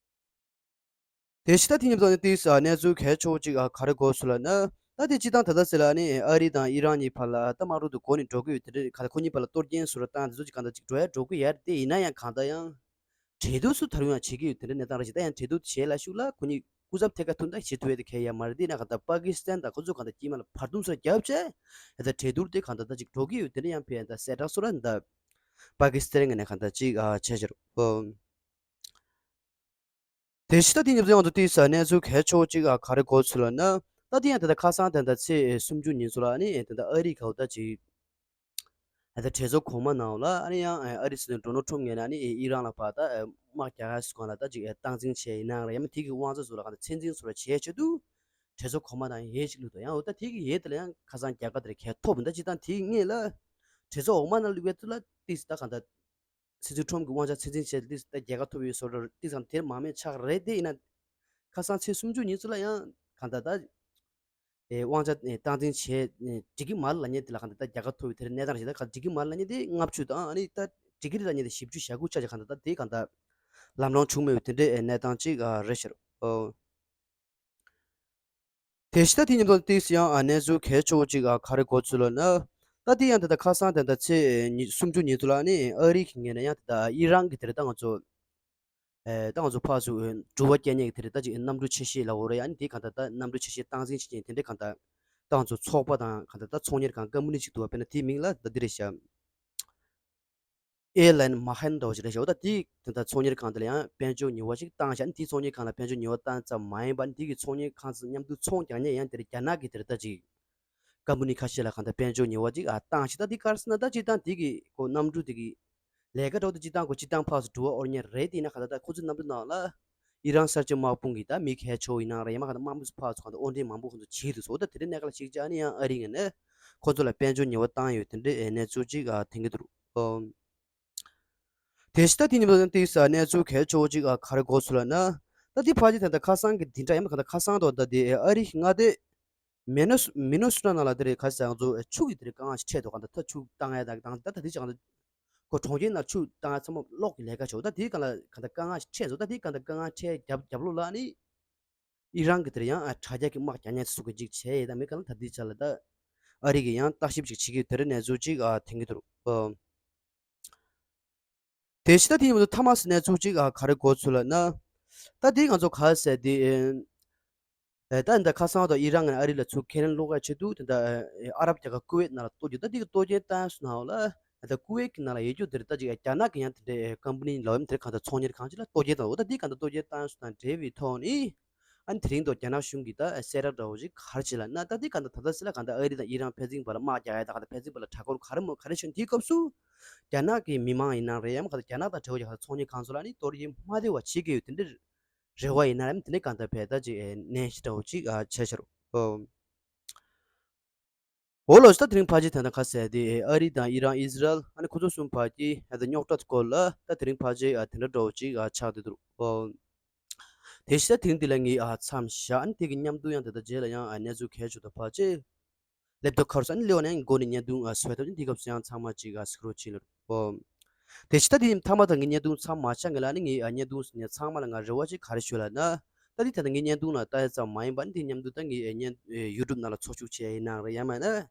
དེ་ཕྱི་ད་དེ་ཉིན་ཙང་ནི་ཏིས་ཨ་གནས་ཚུལ་གལ་ཆེ་བོ་ཅིག་ཨ་ག་རེ་གོ་སོང་ལབ་ན། ད་དེ་སྤྱི་བཏང་ད་ལྟ་ཟེར་ལ་ནི་ཨ་རི་དང་ཨི་རན་གཉིས་བར་ལ་ད་དམག་འཁྲུག་དེ་འགོ་ནས་འགྲོ་གི་ཡོད། དེ་འདྲ་གང་ལྟར་ཁོ་གཉིས་བར་ལ་གཏོར་སྐྱོན་སོགས་ལ་བཏང་དེ་ཚོ་ཅིག་གང་ལྟར་ཅིག་འགྲོ་ཡ་འགྲོ་གི་ཡོད་རེད། དེ་ཡིན་ན་ཡང་གང་ལྟར་ཡང་གྲོས་བསྡུར་སུ་ད་རུང་ཡང་བྱེད་ཀྱི་ཡོད་དེ་འདྲ་གནས་སྟངས་རེད་ཅིག་ད་ཡང་གྲོས་བསྡུར་བྱེད་ལ་ཤུགས་ལ་ཁོ་གཉིས་སྐུ་ཚབ་ཐད་ཀར་ཐུག་ད་བྱེད་ཐུབ་ཡ་དེ་གལ་ཡ་མ་རེད། དེ་ན་གང་ལྟར་པ་ཀི་སི་ཐན་དང་ཁོ་ཚོ་གང་ལྟར་དཀྱིལ་མ་ལ་བར་འདུམ་སོགས་བརྒྱབ་བྱས་ད་གྲོས་བསྡུར་དེ་གང་ལྟར་ད་ཅིག་འགྲོ་གི་ཡོད། དེ་འདྲ་ཡང་ཕན་ད་གསལ་བསྒྲགས་སོགས་ལ་ད་པ་ཀི་སི་ཐན་ངོས་ནས་གང་ལྟར་ཅིག་ཨ་བྱས་བྱས་རོགས། དེ་ཕྱི་ད་དེ་ཉིན་ཙང་དུ་ཏིས་གནས་ཚུལ་གལ་ཆེ་བོ་ཅིག་ཨ་ག་རེ་གོ་སོང་ལབ་ན། ད་དེ་ཡང་ད་ལྟ་ཁ་སང་ད་ལྟ་ཚེས་སུམ་ཅུ་ཉིན་ཙང་ལ་ནི་ད་ལྟ་ཨ་རི་ག་བོ་ད་ཅིག་ད་ལྟ་གྲོས་ཚོགས་གོང་མ་ནང་ལ་ཨ་ནི་ཡང་ཨ་རི་སྲིད་འཛིན་ཌོ་ནལ་ཊམ་ངོས་ནས་ཨ་ནི་ཨི་རན་ལ་ཕར་ད་དམག་རྒྱག་ཡ་སུ་གང་ལ་ད་ཅིག་སྟངས་འཛིན་བྱས་ཡིན་ནའང་རེད། ཡང་མིན་དེ་གི་དབང་ཆ་སུ་ལ་གང་ལ་ཚད་འཛིན་སུ་ལ་བྱས་ཆེད་དུ་གྲོས་ཚོགས་གོང་མ་ནང་ཡས་ཅིག་བླུགས་དང་། ཡང་འོ་ད་དེ་གི་ཡས་དེ་ལ་ཡང་ཁ་སང་རྒྱ་གར་དེར་གལ་ཐོབ་མི་འདུག་སྤྱི་བཏང་དེ་གི་སྔོན་ལ་གྲོས་ཚོགས་འོག་མ་ནང་བླུགས་པའི་དུས་ལ་ཏིས་ད་གང་ལྟར། སྲིད་ཟུར་ཁྲོམ་གྱི་དབང་ཆ་ཚད་འཛིན་བྱས་ཏེ་ད་རྒྱལ་ཁ་ཐོབ་ཡོད་བཟོ་འདྲ་ཏིག་ཙམ་དེར་མ་མེད་ཆགས་རེད། དེ་ཡིན་ན་ཁ་སང་ཚེས་སུམ་ཅུ་ཉིན་ཚོ་ལ་ཡང་གང་ལྟར་ད་ཨེ་དབང་ཆ་ཨེ་སྟངས་འཛིན་བྱས་ཨེ་འགྲིག་གི་མ་རེད་ལབ་མཁན་དེ་ལ་གང་ལྟར་ད་རྒྱལ་ཁ་ཐོབ་ཡོད་དེར་གནས་སྟངས་རེད། ད་ག་འགྲིག་གི་མ་རེད་ལབ་མཁན་དེ་ལྔ་བཅུ་དང་ཨ་ནི་ད་འགྲིག་གི་རེད་ལབ་མཁན་དེ་བཞི་བཅུ་ཞེ་དགུ་ཆ་ཆ་གང་ལྟར་ད་དེ་གང་ལྟར་ལམ་ལྷོང་བྱུང་མེད་པའི་དེ་འདྲའི་ཨེ་གནས་སྟངས་ཅིག་ཨ་རེད་ཤག་ཨོ། དེ་ཕྱི་ད་དེ་ཉིན་ཙང་ཏིས་ཡང་ཨ་གནས་ཚུལ་གལ་ཆེ་བོ་ཅིག་ཨ་ག་རེ་གོ་ཚུལ་ལབ་ན། ད་དེ་ཡང་ད་ལྟ་ཁ་སང་ད་ལྟ་ཚེས་ཉི་སུམ་ཅུ་ཉིན་ཚོ་ལ་ནི་ཨ་རི་གི་ངོས་ནས་ཡང་ད་ལྟ་ཨི་རན་གྱི་དེ་རེད་ད་ང་ཚོ་ཨེ་ད་ང་ཚོ་ཕར་ཚུར་འགྲུལ་པ་སྐྱེལ་མཁན་གྱི་དེ་རེད་ད་ཅིག་གནམ་གྲུ་ཆེ་ཤོས་ལབ་དགོས་རེད། ཡང་ནི་དེ་གང་ལྟར་ད་གནམ་གྲུ་ཆེ་ཤོས་སྟངས་འཛིན་བྱེད་མཁན་དེ་འདྲས་གང་ལྟར་ད་ང་ཚོ་ཚོགས་པ་དང་གང་ལྟར་ད་ཚོང་གཉེར་ཁང་ཀམ་པ་ནི་ཅིག་འདུག་བ། དཔེར་ན་དེའི་མིང་ལ་ད་འདི་རེད་ཤག་ཨེར་ལན་མ་ཧན་འདྲ་བོ་ཞིག་རེད་ཤག་འོ་ད་དེའི་དེ་ད་ཚོང་གཉེར་ཁང་དེ་ལ་ཡང་དཔལ་འབྱོར་ཉེས་པ་ཞིག་བཏང་ཤག་ཨ་ནི་དེའི་ཚོང་གཉེར་ཁང་ལ་དཔལ་འབྱོར་ཉེས་པ་བཏང་ཙམ་མ་ཡིན་པ་ཨ་ནི་དེ་གི་ཚོང་གཉེར་ཁང་ཚོ་མཉམ་དུ་ཚོང་རྒྱག་མཁན་ཡང་དེ་རེད། རྒྱ་ནག་གི་དེ་རེད་ད་ཅིག་ཀམ་པ་ནི་ཁ་ཤས་ལ་གང་ལྟར་དཔལ་འབྱོར་ཉེས་པ་ཅིག་ཨ་བཏང་ཤག་ད་དེ་ག་རེ་ཟེར་ན་ད་སྤྱིར་བཏང་དེ་གི་ཁོ་གནམ་གྲུ་དེ་གི་ལས་ཀ་འགྲོ་དེ་སྤྱིར་བཏང་ཁོ་སྤྱིར་བཏང་ཕར་ཚུར་འགྲོ་བ་འོར་ཉེ་རེད། དེ་ཡིན་ན་གང་ལྟར་ད་ཁོ་ཚོའི་གནམ་གྲུ་ནང་ལ་ཨི་རན་གསར་བརྗེ་དམག་དཔུང་གི་ད་མི་གལ་ཆེ་བོ་ཡིན་ན་རེད། ཡང་མ་གང་ལྟར་དམག་མི་ཚོ་ཕར་ཚུར་གང་ལྟར་དབོར་འདྲེན་མང་པོ་ཁོ་ཚོ་བྱེད་འདུག་ཟེར། འོ་ད་དེ་འདྲའི་གནས་སྐབས་ལ་གཅིག་བྱས་ནས་ཡང་ཨ་རི་ངོས་ནས་ཁོ་ཚོ་ལ་དཔལ་འབྱོར་ཉེས་པ་བཏང་ཡོད་དེ་འདྲའི་གནས་ཚུལ་ཅིག་ཨ་ཐོན་གྱི་འདུག་དེ་བཞིན་ད་དེ་ཉིན་པ་དེའི་ས་གནས་ཚུལ་གལ་ཆེ་བོ་ཅིག་ཨ་ག་རེ་གོ་ཚུལ་ལ་ན། ད་དེ་ཕལ་ཆེར་དེ་འདྲ་ཁ་སང་གི་འདི་འདྲ་ཡིན་པ་ག་ད་ཁ་སང་དུ་ད་དེ་ཨ་རི་མངའ་སྡེ་མི་ནོ་མི་ནོ་སོ་ཊ་ནང་ལ་དེ་རེད་ཁ་སང་ཚོ་ཆུ་གི་དེ་རེད་དཀའ་ངལ་ཞིག་འཕྲད་འདུག་ག་ད་ད་ཆུ་བཏང་ཡ་དང་ད་ད་དེ་ཅང་ཁོ་གྲོང་ཁྱེར་ནང་ཆུ་བཏང་ཡ་ཚང་མ་གློག་གི་ལས་ཀ་བྱེད་འོ་ད་དེ་ག་ལ་ག་ད་དཀའ་ངལ་ཞིག་འཕྲད་འདུག་ད་དེ་ག་ད་དཀའ་ངལ་འཕྲད་རྒྱབ་རྒྱབ་ལོགས་ལ་ནི་ཨི་རན་གྱི་དེར་ཡང་ཨ་དྲ་རྒྱ་གི་དམག་རྒྱག་མཁན་ཚོ་གི་ཅིག་བྱས་ཡོད་ད་མི་ག་ལ་ད་དེ་ཆ་ལ་ད་ཨ་རི་གི་ཡང་བརྟག་ཞིབ་ཅིག་བྱེད་ཀྱི་ཡོད་དེ་རེད་གནས་ཚུལ་ཅིག་ཨ་ཐོན་གྱི་འདུག་དེ་བཞིན་ད་དེ་ཡིན་པ་ཐ་མ་སི་གནས་ཚུལ་གཅིག་ཨ་ག་རེ་གོ་ཚུལ་ལ་ན། ད་དེ་ང་ཚོ་ག་ཟེར་དེ། ཨེ་ད་འདི་ཁ་སང་དང་ཨི་རན་ངན་ཨ་རི་ལ་ཚུར་ཁས་ལེན་སློག་ག་ཆེད་དུ་དེ་འདྲ་ཨ་རབ་རྒྱལ་ཁབ་ཀུ་ཝེད་ནང་ལ་གཏོར་རྒྱུ་ད་དེ་གི་གཏོར་སྐྱོན་བཏང་སོང་ན་འོ་ལ། ད་ཀུ་ཝེད་ཀྱི་ནང་ལ་ཡོད་རྒྱུ་དེ་རེད་ད་ཅིག་རྒྱ་ནག་གི་ཡང་དེ་འདྲའི་ཀམ་པ་ནི་ལ་འོ་དེ་གང་ལྟར་ཚོང་གཉེར་ཁང་ཅིག་ལ་གཏོར་སྐྱོན་བཏང་འོ་ད་དེ་གང་ལྟར་གཏོར་སྐྱོན་བཏང་སོང་དང་འབྲེལ་བའི་ཐོག་ནས། ཨ་ནི་དེ་རིང་དུ་རྒྱ་ནག་གཞུང་གིས་ད་གསལ་བསྒྲགས་འདྲ་བོ་ཞིག་ག་རེ་བྱས་ལ་ན་ད་དེ་གང་ལྟར་ད་ལྟ་སི་ལ་གང་ལྟར་ཨ་རི་དང་ཨི་རན་ཕན་ཚུན་བར་ལ་དམག་རྒྱག་ཡ་ད་གང་ལྟར་ཕན་ཚུན་བར་ལ་གྲོས་འགོ་ག་རེ་མོ་ག་རེ་བྱུང་དེའི་སྐབས་སུ། རྒྱ་ནག་གི་མི་མང་ཡིན་ན་རེད་ཡང་ག་རྒྱ་ནག་དང་འབྲེལ་བ་ཡོད་ཚོང་གཉེར་ཁང་ཚོ་ལ་ནི་གཏོར་སྐྱོན་མ་བདེ་བ་བྱེད་ཀྱི་ཡོད་དེ་འདྲའི་རེ་བ་ཡིན་ན་རེད་དེ་འདྲའི་གང་ལྟར་བས་ད་ཅིག་ནན་ཞིག་འདྲ་བོ་ཅིག་བྱས་ཤར། འོ་ལོ་ད་དེ་རིང་ཕལ་ཆེར་དེ་འདྲ་ཁ་གསལ་དེ་ཨ་རི་དང་ཨི་རན་ཨི་ཟི་རལ་ཨ་ནི་ཁོ་ཚོ་གསུམ་བར་གྱི་ཨ་ད་རྙོག་དྲ་སྐོར་ལ་ད་དེ་རིང་ཕལ་ཆེར་ཨ་དེ་འདྲ་འདྲ་བོ་ཅིག་ཨ་ཆགས་བསྡད་འདུག་དེ་བཞིན་ད་དེ་རིང་འདི་ལ་ངས་ཨ་མཚམས་བཞག་ཨ་ནི་དེ་གི་མཉམ་དུ་ཡང་དེ་ད་རྗེས་ལ་ཡང་ཨ་གནས་ཚུལ་གལ་ཆེ་དང་ཕལ་ཆེར་ལེབ་ཏོ་ཁར་སོང་ཨ་ནི་ལེའོ་ནས་འགོ་ནས་བརྙན་ཐུང་ཨ་བཟོས་ཐུབ་ཅིང་དེ་སྐབས་སུ་ཡང་ཚང་མ་ཅིག་ཨ་གཟིགས་རོགས་བྱེད་ལ། དེ་བཞིན་ད་དེ་མཐའ་མ་ད་ངས་བརྙན་ཐུང་མཚམས་མ་བཞག་ངེས་ལ་ནི་ངས་ཨ་བརྙན་ཐུང་ནས་ཚང་མ་ལ་ང་རེ་བ་ཅིག་ག་རེ་ཞུ་ལ་ན། ད་དེ་ད་ལྟ་ངས་བརྙན་ཐུང་ལ་ལྟ་ཡ་ཙམ་མ་ཡིན་པ་ནི་དེ་མཉམ་དུ་ད་ངས་ཨེ་བརྙན་ཨེ་ཡུ་ཊུབ་ནང་ལ་ཚོགས་ཞུགས་བྱས་ཡིན་ནའང་རེད་ཡང་མིན་ན།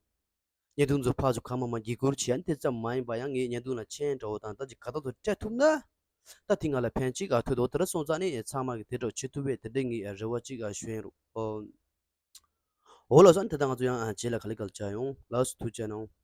བརྙན་ཐུང་ཚོ་ཕར་ཚུར་གང་མང་མང་བརྒྱུད་སྐུར་བྱས་ཡ་ནི་དེ་ཙམ་མ་ཡིན་པ་ཡང་ངས་བརྙན་ཐུང་ལ་མཆན་འདྲ་བོ་དང་ད་ཅིག་ག་ད་དུ་སྤྲད་ཐུབ་ན། ད་དེ་ང་ལ་ཕན་ཅིག་ཨ་ཐུག་འདུག་དེ་འདྲ་སོང་ཙང་ནི་ཚང་མ་གི་དེ་འདྲ་བྱེད་ཐུབ་པའི་དེ་འདྲའི་ངས་རེ་བ་ཅིག་ཨ་ཞུ་ཡིན་རུང་། འོ་ལགས་སོ། ཨ་ནི་ད་ལྟ་ང་ཚོ་ཡང་ཨ་རྗེས་ལ་ག་ལེ་ག་ལེ་བྱ་ཡོང་། ལགས་སོ། ཐུགས་རྗེ་གནང་།